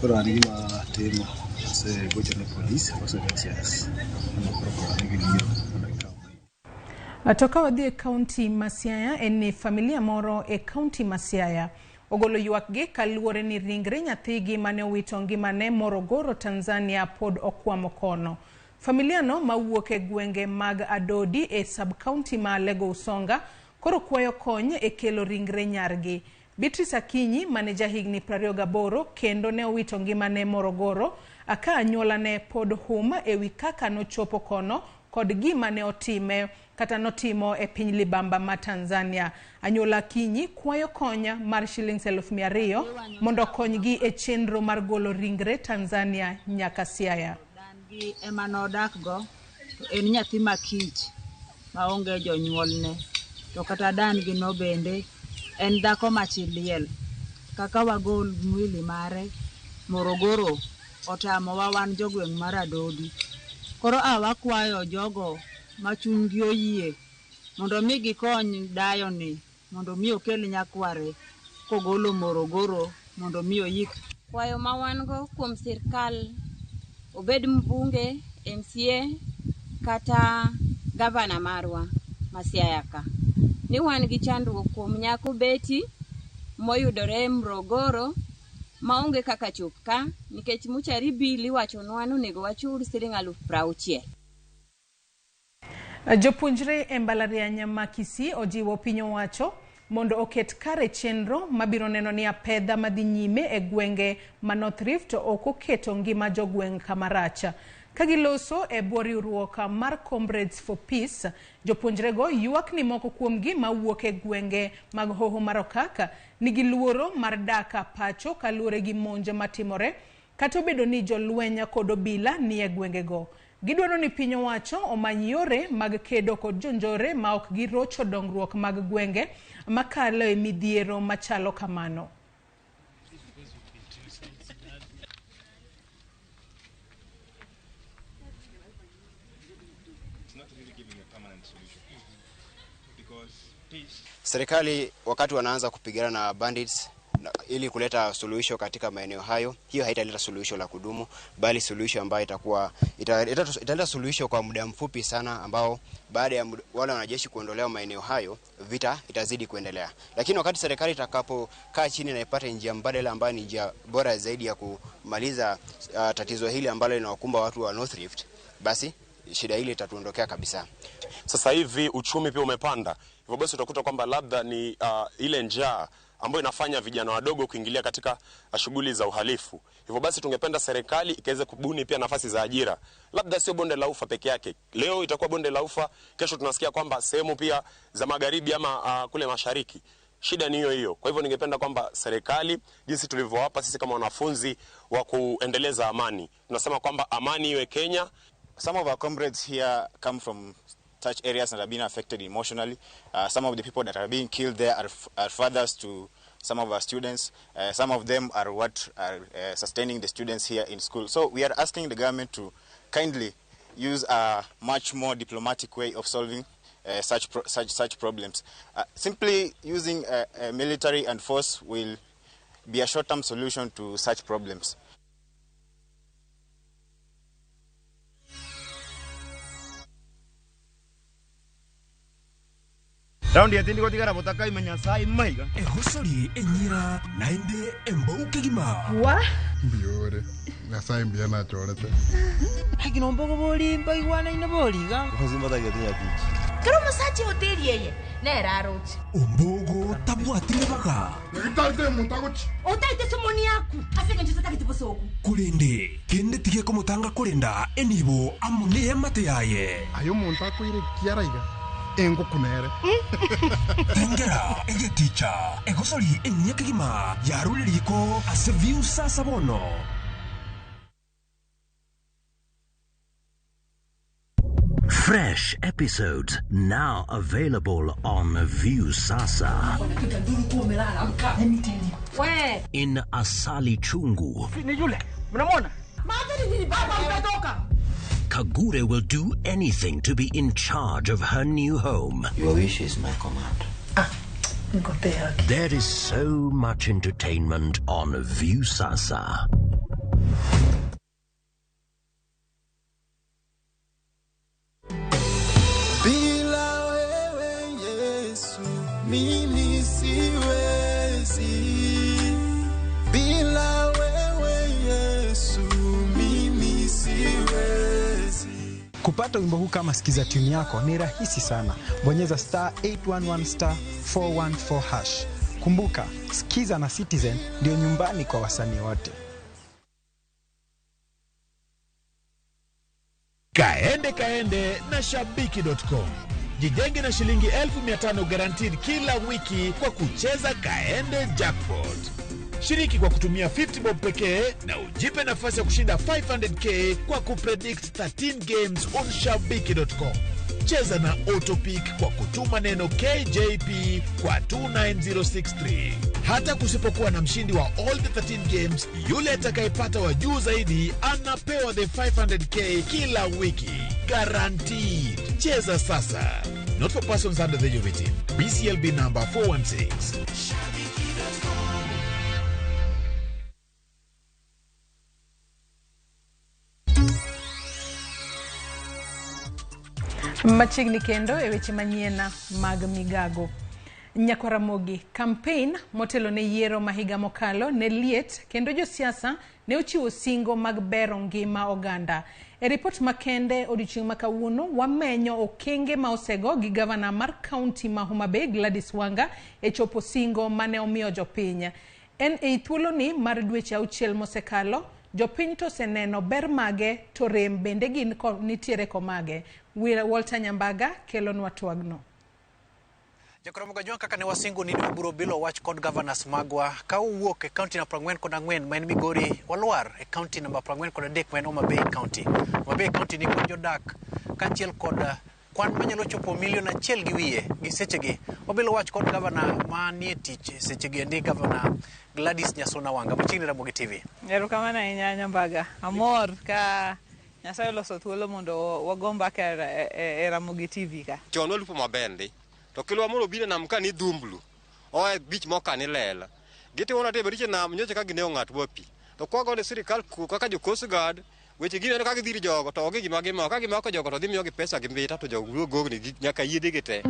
Koro an gima atimo asegocho ne polis aloso OCS mondo koro kone gibiro mondo gikaw. To ka wadhi e kaunti ma Siaya en ni familia moro e kaunti ma Siaya ogolo ywakgi kaluwore ni ringre nyathigi mane owito ngimane Morogoro, Tanzania pod okwamo kono. Familia no mawuok e gwenge mag Adodi e sub-county ma Alego Usonga koro kwayo kony e kelo ringre nyargi. Beatrice Akinyi mane jahigni 28 kendo ne owito ngimane Morogoro ka anyuolane pod hum ewi kaka nochopo kono kod gima ne otime kata notimo e piny libamba ma Tanzania. Anyuola Akinyi kwayo kony mar shillings 200,000 mondo okonygi e chenro mar golo ringre Tanzania nyaka Siaya. Gi ema nodakgo to en nyathi ma kich maonge jonyuolne to kata dan gi no bende en dhako ma chi liel. Kaka wagol mwili mare Morogoro otamowa wan jogweng' mar Adodi. Koro a wakwayo jogo ma chunygi oyie mondo mi gikony dayo ni mondo mi okel nyakware kogolo Morogoro mondo mi oyik. Kwayo ma wan go kuom sirkal obed mbunge, MCA kata gavana marwa ma Siaya ka. Ni wan gi chandruok kuom nyako Betty moyudore Morogoro maonge kaka chop ka nikech muchari bill iwachonwa ni onego wachul siling 60,000. Jopuonjre e mbalariany ma Kisii ojiwo piny owacho mondo oket kare chenro mabiro neno ni apedha madhi nyime e gwenge ma North Rift ok oketo ngima jogweng' kama rach. Ka giloso e bwo riwruok mar Comrades for Peace, jopuonjrego ywak ni moko kuomgi mawuok e gwenge mag Hoho mar Okak nigi luoro mar dak pacho kaluwore gi monj matimore kata obedo ni jolweny kod obila ni e gwengego. Gidwaro ni piny owacho omany yore mag kedo kod jonjore ma ok girocho dongruok mag gwenge makalo e midhiero machalo kamano. Serikali wakati wanaanza kupigana na bandits ili kuleta suluhisho katika maeneo hayo, hiyo haitaleta suluhisho la kudumu, bali suluhisho ambayo itakuwa italeta suluhisho kwa muda mfupi sana, ambao baada ya wale wanajeshi kuondolewa maeneo hayo, vita itazidi kuendelea. Lakini wakati serikali itakapokaa chini na ipate njia mbadala ambayo ni njia bora zaidi ya kumaliza tatizo hili ambalo linawakumba watu wa North Rift, basi shida hili itatuondokea kabisa. Sasa hivi uchumi pia umepanda. Hivyo basi utakuta kwamba labda ni ile njaa ambayo inafanya vijana wadogo kuingilia katika shughuli za uhalifu. Hivyo basi tungependa serikali ikaweze kubuni pia nafasi za ajira. Labda sio bonde la ufa peke yake. Leo itakuwa bonde la ufa, kesho tunasikia kwamba sehemu pia za magharibi ama kule mashariki. Shida ni hiyo hiyo. Kwa hivyo ningependa kwamba serikali, jinsi tulivyowapa sisi kama wanafunzi wa kuendeleza amani, tunasema kwamba amani iwe Kenya. Some of our comrades here come from such areas that have been affected emotionally. Some of the people that are being killed there are fathers to some of our students. Some of them are what are sustaining the students here in school. So we are asking the government to kindly use a much more diplomatic way of solving such problems. Simply using military and force will be a short-term solution to such problems. Raundi etindi gotigara botakaima Nyasaye maiga. Egosori enyira naende embou kegima. Wa? Mbiore. Nyasaye mbuya nachorete. Lakini ombogo bori mbaigwanaine boriga. Kero omosacha ehoteri eye nere aroche. Ombogo tabwati ribaga. Nyagetari omonto agochi. Otaete somoni yaku ase eng'encho totagete bosoku. Korende kende tige komotanga korenda enibo amo neemate yaye. Aye omonto akoire kiara iga engoku nere. Tengera egeticha egosori enyia kegima yarure riko ase Viusasa bono. Fresh episodes now available on Viusasa. In Asali Chungu, Kagure will do anything to be in charge of her new home. Your wish is my command. There is so much entertainment on Viusasa. Bila wewe Yesu, mimi siwezi. Bila wewe Yesu, mimi siwezi. Kupata wimbo huu kama sikiza tune yako ni rahisi sana. Bonyeza star 811 star 414 hash. Kumbuka, Sikiza na Citizen ndio nyumbani kwa wasanii wote. Kaende kaende na Shabiki.com. Jijenge na shilingi 1500 guaranteed kila wiki kwa kucheza Kaende Jackpot. Shiriki kwa kutumia 50 bob pekee na ujipe nafasi ya kushinda 500k kwa kupredict 13 games on Shabiki.com. Cheza na Autopick kwa kutuma neno KJP kwa 29063. Hata kusipokuwa na mshindi wa all the 13 games, yule atakayepata wa juu zaidi anapewa the 500k kila wiki. Guaranteed. Cheza sasa. Not for persons under the age of 18. BCLB number 416. Machiegni kendo e weche manyien mag migago. Nyakwaramogi, campaign motelo ne yiero ma higa mokalo ne liet kendo josiasa ne ochiwo singo mag bero ngima oganda. E ripot makende odiochieng' ma kawuono wamenyo okenge ma osego gi gavana mar kaunti ma Homa Bay Gladys Wanga e chopo singo mane omiyo jopiny. En ei thuoloni mar dweche 6 mosekalo, jopiny to oseneno ber mage to rem bende gin nitiere komage. Walter Nyambaga kelonwa twagno. Jakoromoga jwang' kaka ne wasingo ni wabiro bilo wach kod governors magwa ka owuok e kaunti namba 44 ma en Migori walwar e kaunti namba 43 ma en Homa Bay County. Homa Bay County ni kod jodak kaachiel kod kwan manyalo chopo milion 1.5 gi sechegi. Wabilo wach kod governor manie tich sechegi endi, Governor Gladys Nyasuna Wanga. Machiegni Ramogi TV. Erokamano ahinya Nyambaga. Amor ka Nyasaye oloso thuolo mondo wago mbaka e Ramogi TV ka. Chon walupo maber ndi. To kilwa moro obiro nam ka ni dhumblu. Oa e beach moko ka ni lela. Gitimo nade beriche nam nyocha ka ginego ng'at ma pi. To kwagone sirikal kaka jo Coast Guard weche gineno ka gidhir jogo to onge gima gimako. Ka gimako jogo to dhi miyogi pesa gi mbita to jogo wuok gogni nyaka yiedhi gi te.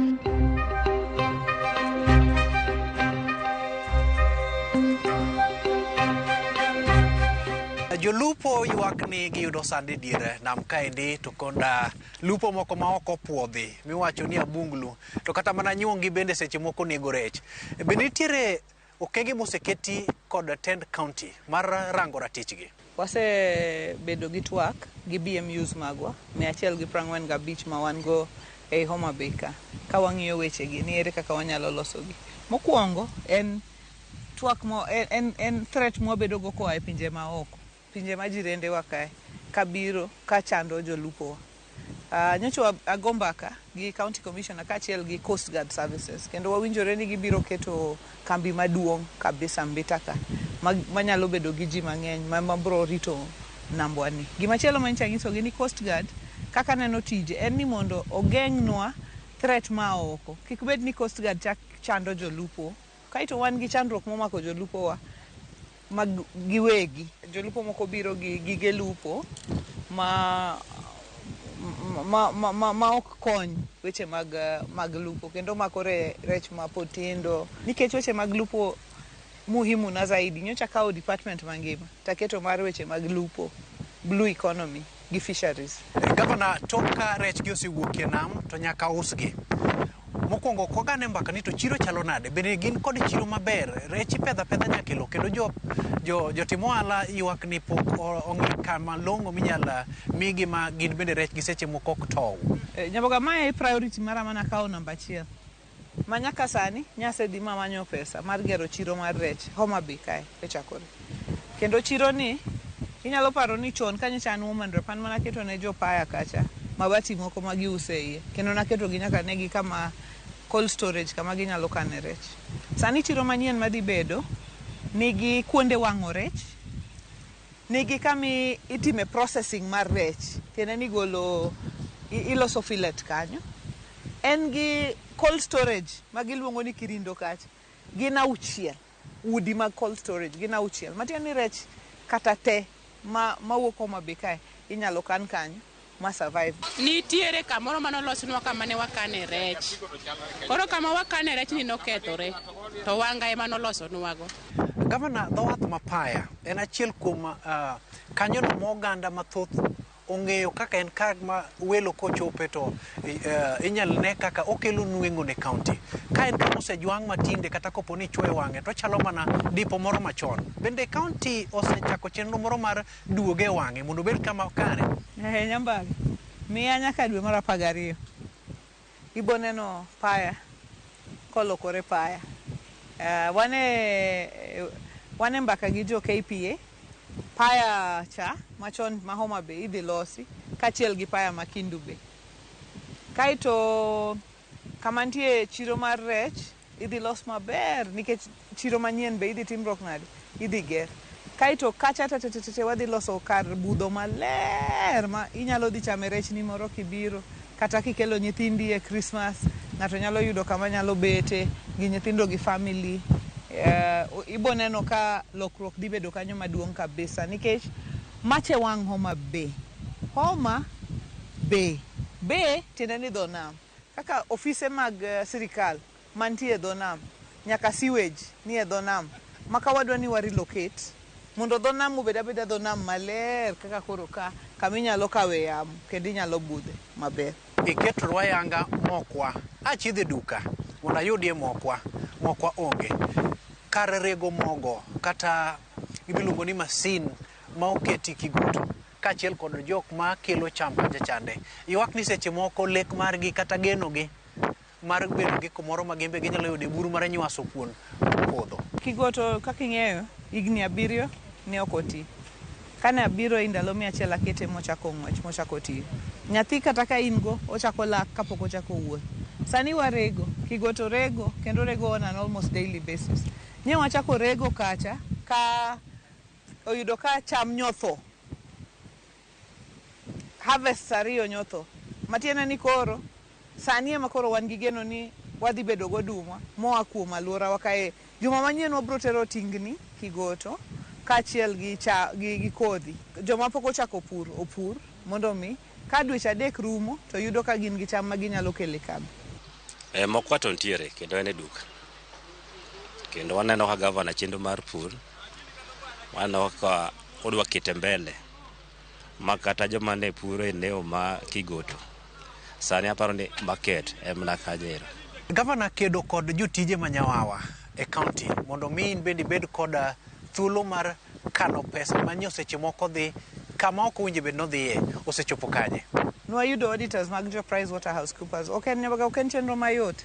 Jolupo ywak ni giyudo sand e dier nam kaendi to koda lupo moko ma ok opuodhi miwacho ni abunglu to kata mana nyuongi bende seche moko nego rech. Bende nitiere okenge moseketi kod tend county mar rango ratichgi? Wasebedo gi twak gi BMUs magwa 145 ma wan go ei Homa Bay ka wang'iyo wechegi ni ere kaka wanyalo losogi. Mokwongo en twak mo en threat mwabedo go koa e pinje maoko. Pinje ma jirendewa kae kabiro kachando jolupowa. Nyocha ago mbaka gi County Commissioner kaachiel gi Coast Guard Services kendo wawinjore ni gibiro keto kambi maduong' kabisa Mbita ka manyalo bedo gi ji mang'eny mabiro rito nambwa ni. Gimachielo manyicha nyisogi ni Coast Guard kaka neno tije en ni mondo ogeng'nwa threat ma oko. Kik bed ni Coast Guard chando jolupo. Kaeto wan gi chandruok momako jolupowa mag giwegi. Jolupo moko biro gi gige lupo ma ma ok kony weche mag lupo kendo mako rech ma pod tindo nikech weche mag lupo muhimu na zaidi. Nyocha kawo department mangima taketo mar weche mag lupo, blue economy gi fisheries. Gavana, tok ka rech gi osewuok e nam to nyaka usgi. Mokwongo kwagane mbaka ni to chiro chalo nade? Bende gin kod chiro maber? Rech ipedho apedha nyaka e lowo kendo jotim ohala ywak ni pok ong'i kama long'o minyal migi ma gin bende rech gi seche moko ok tow. Nyamboga, mae e priority mara mana kawo namba achiel. Ma nyaka sani nyasedhi mamanyo pesa mar gero chiro mar rech Homa Bay kae echakore. Kendo chiro ni inyalo paro ni chon kanyocha an woman rep an mana keto ne jopaya kacha mabati moko ma giuso e iye kendo naketo gi nyaka negi kama cold storage kama ginyalo kane rech. Sani chiro manyien madhi bedo nigi kuonde wang'o rech, nigi kama itime processing mar rech, tiende ni golo iloso fillet kanyo. En gi cold storage ma giluongo ni Kirindo kacha. Gin auchiel, udi mag cold storage gin auchiel. Matiende ni rech kata te mawuok Homa Bay kae inyalo kan kanyo ma survive. Nitiere kamoro manolosnwa kama ne wakane rech. Koro kama wakane rech ni nokethore, to wanga ema nolosonwago. Gavana, dho wath ma Paya en achiel kuom kanyono ma oganda mathoth ong'eyo kaka en kama welo kochope to inyal ne kaka okelo nweng'o ne kaunti. Ka en kama osejwang' matinde kata kopo ni ichwoyo wang'e to ochalo mana dipo moro machon. Bende kaunti osechako chenro moro mar duoge e wang'e mondo obed kama kare? Nyambaga, miya nyaka dwe mar 12. Ibo neno Paya kolokore Paya. Wane mbaka gi jo KPA. Paya cha machon ma Homa Bay idhi losi kaachiel gi Paya ma Kindu Bay. Kaeto kama nitie chiro mar rech idhi los maber nikech chiro manyien be idhi timruok nade? Idhi ger. Kaeto kacha te wadhi loso kar budho maler ma inyalo dhi chame rechni moro kibiro kata kikelo nyithindi e Christmas ng'ato nyalo yudo kama nyalo bete gi nyithindo gi family. Ibo neno ka lokruok dhi bedo kanyo maduong' kabisa nikech mache wang' Homa Bay. Homa Bay. Bay tiende ni dho nam. Kaka ofise mag sirikal mantie e dho nam nyaka sewage ni e dho nam. Ma ka wadwa ni wa relocate mondo dho nam obed abeda dho nam maler kaka koro ka kama inyalo kawe yamo kendo inyalo budhe maber. Iketo rwayanga mokwa. Achidhe duka mondo ayudie mokwa. Mokwa onge. Kar rego mogo kata gimiluongo ni masin ma oketi Kigutu kaachiel kod jok ma kelo cham kacha chande. Ywak ni seche moko lek margi kata genogi mar bedo gi kumoro ma gin be ginyalo yude buru mar nywaso kuon podho. Kigoto kaka ing'eyo higni 7 ne ok oti. Kane abiro e ndalo 100 akete mochako ng'wech mochako tiyo. Nyathi kata ka in go ochako lak kapok ochako wuoth. Sani warego, Kigoto rego kendo rego on an almost daily basis. Nye wachako rego kacha ka oyudo ka cham nyotho. Harvest 2 nyotho. Matiende ni koro sani ema koro wan gi geno ni wadhi bedo goduma moa kuom alworawa kae. Juma manyien wabro tero tingni Kigoto kaachiel gi kodhi. Joma pok ochako pur opur mondo mi ka dweche 3 rumo to yudo ka gin gi cham ma ginyalo kelo e kambi. Mokwa to nitiere kendo en e duka. Kendo waneno ka gavana chenro mar pur waneno ka odwa kete mbele ma kata joma ne puro e eneo ma Kigoto sani aparo ni market en mana kanyo ero. Gavana kedo kod jotije ma Nyawawa e kaunti mondo mi in bende ibed kod thuolo mar kano pesa manyo seche moko dhi kama ok owinjo bed nodhiye osechopo kanye? Nwayudo auditors mag jo PricewaterhouseCoopers. Ok en chenro mayot.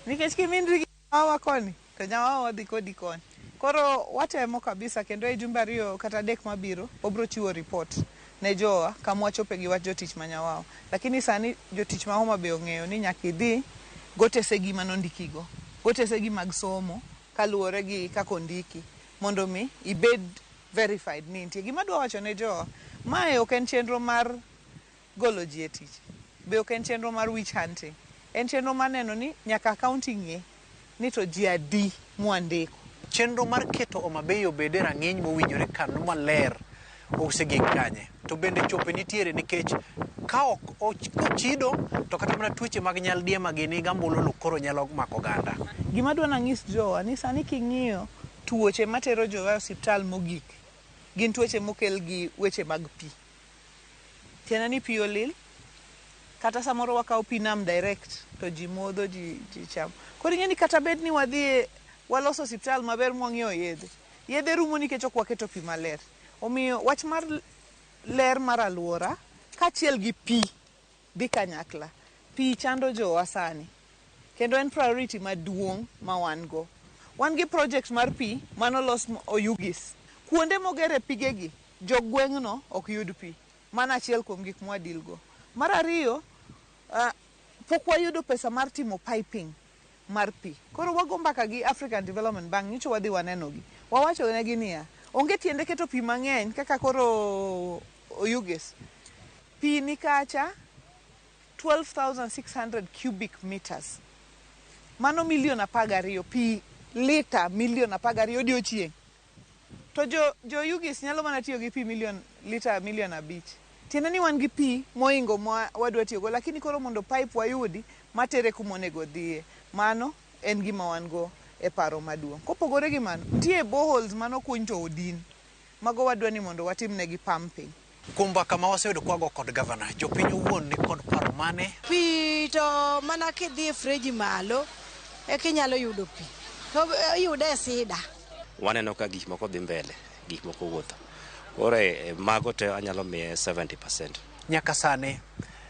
Nikech kimindri gi Nyawawa koni to Nyawawa dhi kodi koni. Koro watemo kabisa kendo e jumbe 2 kata 3 mabiro obro chiwo report ne jowa kama wachope gi wach jotich ma Nyawawa. Lakini sani jotich ma Homa Bay ong'eyo ni nyaka idhi gotesegi manondikigo. Gotesegi mag somo kaluwore gi kaka ondiki mondo mi ibed verified ni nitie. Gima adwa wacho ne jowa, mae ok en chenro mar golo ji e tich. Be ok en chenro mar witch hunting. En chenro mar neno ni nyaka county ng'e ni to ji adi mwandiko. Chenro mar keto Homa Bay obed e rang'iny mowinjore kano maler osegik kanye? To bende chope nitiere nikech ka ok ochido to kata mana tuoche mag nyaldiema gini gambululu koro nyalo mako oganda. Gima adwa nang'is jowa ni sani king'iyo tuoche matero jowa e osiptal mogik gin tuoche mokel gi weche mag pi. Tiende ni pi olil, kata samoro wakawo pi nam direct to ji modho, ji chamo. Koro ing'e ni kata bed ni wadhi waloso osiptal maber mwang'iewo yedhe, yedhe rumo nikech ok waketo pi maler. Omiyo wach mar ler mar alwora kaachiel gi pi dhi kanyakla. Pi chando jowa sani kendo en priority maduong' ma wan go. Wan gi project mar pi manolos Oyugis. Kuonde mogere pigegi, jogweng'no ok yud pi. Mano achiel kuom gik mwa deal go. Mar ariyo, pok wayudo pesa mar timo piping mar pi. Koro wago mbaka gi African Development Bank, nyocha wadhi wanenogi. Wawacho negi niya, onge tiende keto pi mang'eny kaka koro Oyugis. Pi ni kacha 12,600 cubic meters. Mano milion 12 pi lita milion 12 odiochieng'. To jo Oyugis nyalo mana tiyo gi pi lita milion 5. Tiende ni wan gi pi moingo ma wadwa tiyogo, lakini koro mondo pipe wayudi matere kuma onego odhiye. Mano en gima wan go e paro maduong'. Kopogore gi mano, nitie boreholes manokuny to odin. Mago wadwa ni mondo watimnegi pumping. Kuom mbaka ma waseyudo kwago kod gavana, jopiny owuon ni kod paro mane? Pi to mana kidhi e freji malo eka inyalo yudo pi. To iyude e sida. Waneno ka gik moko dhi mbele, gik moko wuotho. Koro mago te anyalo miye 70%. Nyaka sani,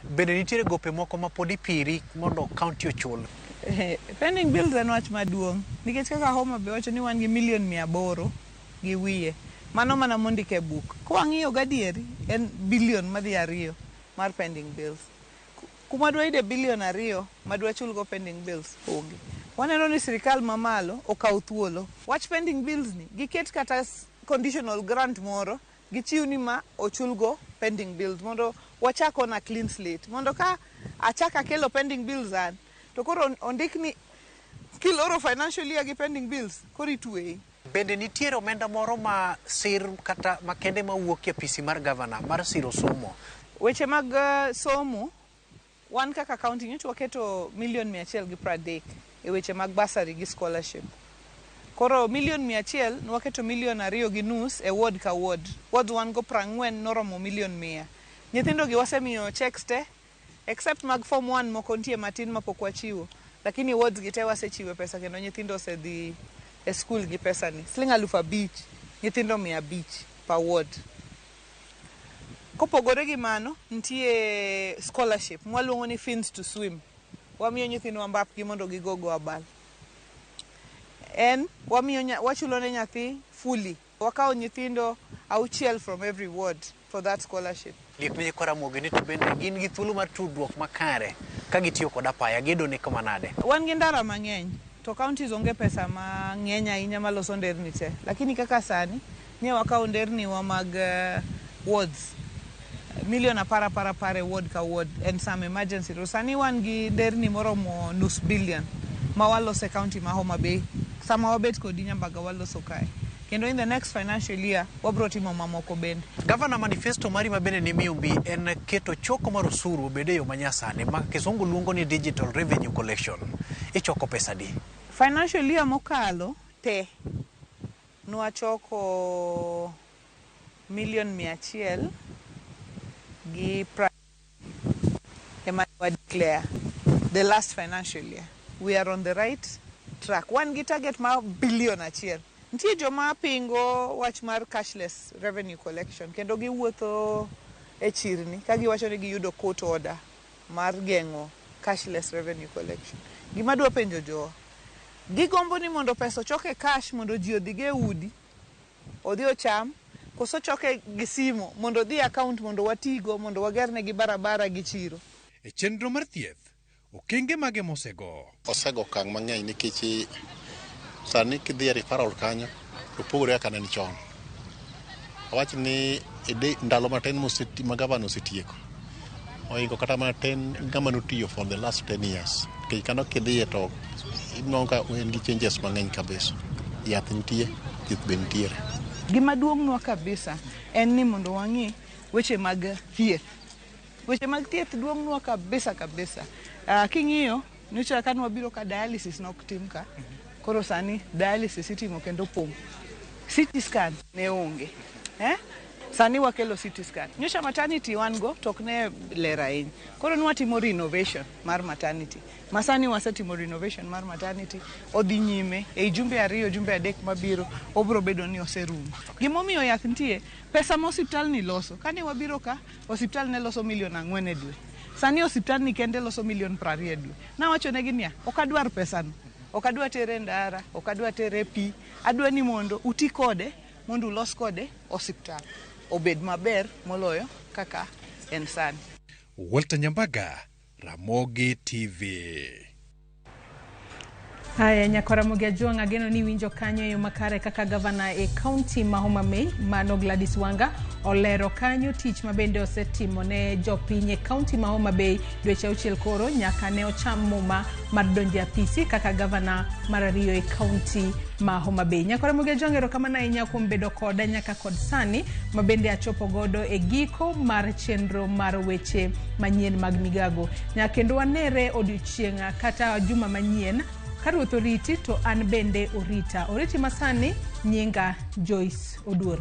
bende nitiere gope moko ma pod ipiri mondo county ochul? Pending bills en wach maduong' nikech kaka Homa Bay wacho ni wan gi milion 800 gi wiye. Mano mana mondik e buk. Kwang'iyo gadieri en bilion madhi 2 mar pending bills. Kuma dwa yude bilion 2 madwa chulgo pending bills onge. Waneno ni sirikal mamalo okaw thuolo. Wach pending bills ni giket kata conditional grant moro gichiw ni ma ochulgo pending bills mondo wachak on a clean slate. Mondo ka achak akelo pending bills an to koro ondik ni kiloro financial year gi pending bills koro itweyi. Bende nitiere omenda moro ma sir kata makende mawuok e apisi mar gavana mar siro somo? Weche mag somo, wan kaka county nyocha waketo milion 130 e weche mag bursary gi scholarship. Koro milion 100 nwaketo milion 2.5 e ward ka ward. Wards wan go 40 noromo milion 100. Nyithindo gi wasemiyo checks te, except mag form 1 moko nitie matin mapok wachiwo. Lakini wards gi te wasechiwe pesa kendo nyithindo osedhi e school gi pesa ni. Siling 5,000, nyithindo 500 per ward. Kopogore gi mano, nitie scholarship mwaluongo ni Fins to Swim. Wamiyo nyithindwa mbapgi mondo gigogo abal. En wamiyo wachulo ne nyathi fully. Wakawo nyithindo 6 from every ward for that scholarship. Liek ne nyikwa Ramogi ni to bende gin gi thuolo mar tudruok makare ka gitiyo kod apaya, gedo ne kama nade? Wan gi ndara mang'eny to counties onge pesa mang'eny ahinya maloso nderni te. Lakini kaka sani ne wakawo nderni wa mag wards milion 10 10 10 e ward ka ward and some emergency. To sani wan gi nderni moromo 0.5 billion ma waloso e county ma Homa Bay. Sama wabet kodi Nyambaga waloso kae. Kendo in the next financial year wabro timo mamoko bende. Gavana, manifesto mari ma bende ni miyo en keto choko mar osuru obed e yo manyasani ma kisungu luongo ni digital revenue collection. Ichoko pesa di? Financial year mokalo te nwachoko milion 100 gi ema wa declare the last financial year. We are on the right track. Wan gi target mar bilion 1. Nitie joma pingo wach mar cashless revenue collection kendo giwuotho e chirni ka giwacho ni giyudo court order mar geng'o cashless revenue collection. Gima adwa penjo jowa, gigombo ni mondo pesa ochok e cash mondo ji odhi e udi, odhi ocham, koso choke gi simo mondo odhi e account mondo watigo mondo wagernegi barabara gi chiro. E chenro mar thieth, okenge mage mosego? Osego okang' mang'eny nikech sani kidhi e referral kanyo to opogore kaka ne chon. Awach ni ndalo matin ma gavana osetieko oingo kata mana ng'ama notiyo for the last 10 years. Nikech kano kidhiye to inwang'o ka en gi changes mang'eny kabisa. Yath nitie, thieth be nitiere. Gima duong'nwa kabisa en ni mondo wang'i weche mag thieth. Weche mag thieth duong'nwa kabisa kabisa. King'iyo, nyocha ka nwabiro ka dialysis nok tim ka. Koro sani dialysis itimo kendo pong'. CT scan ne onge. Eh? Sani wakelo CT scan. Nyocha maternity wan go to ok ne ler ahinya. Koro nwatimo renovation mar maternity. Ma sani wasetimo renovation mar maternity odhi nyime ei jumbe 2 jumbe 3 mabiro obro bedo ni oserumo. Gimomiyo yath nitie, pesa ma osiptal ni loso. Kane wabiro ka, osiptal ne loso milion 4 e dwe. Sani osiptal ni kende loso milion 20 e dwe. Nawachonegi niya, ok adwar pesano. Ok adwa tere ndara, ok adwa tere pi. Adwa ni mondo uti kode, mondo ulos kode osiptal. Obed maber moloyo kaka en sani. Walter Nyambaga, Ramogi TV. Haya, nyakwara Ramogi Ajwang', ageno ni iwinjo kanyo e yo makare kaka gavana e kaunti ma Homa Bay mano Gladys Wanga olero kanyo tich ma bende osetimo ne jopiny e kaunti ma Homa Bay dweche 6 koro nyaka ne ocham muma mar donjo e apisi kaka gavana mar 2 e kaunti ma Homa Bay. Nyakwara Ramogi Ajwang', erokamano ahinya kuom bedo koda nyaka kod sani ma bende achopo godo e giko mar chenro mar weche manyien mag migago. Nyaka kendo wanere odiochieng' kata juma manyien. Ka Ruoth oriti to an bende orita. Oriti masani, nyinga Joyce Oduor.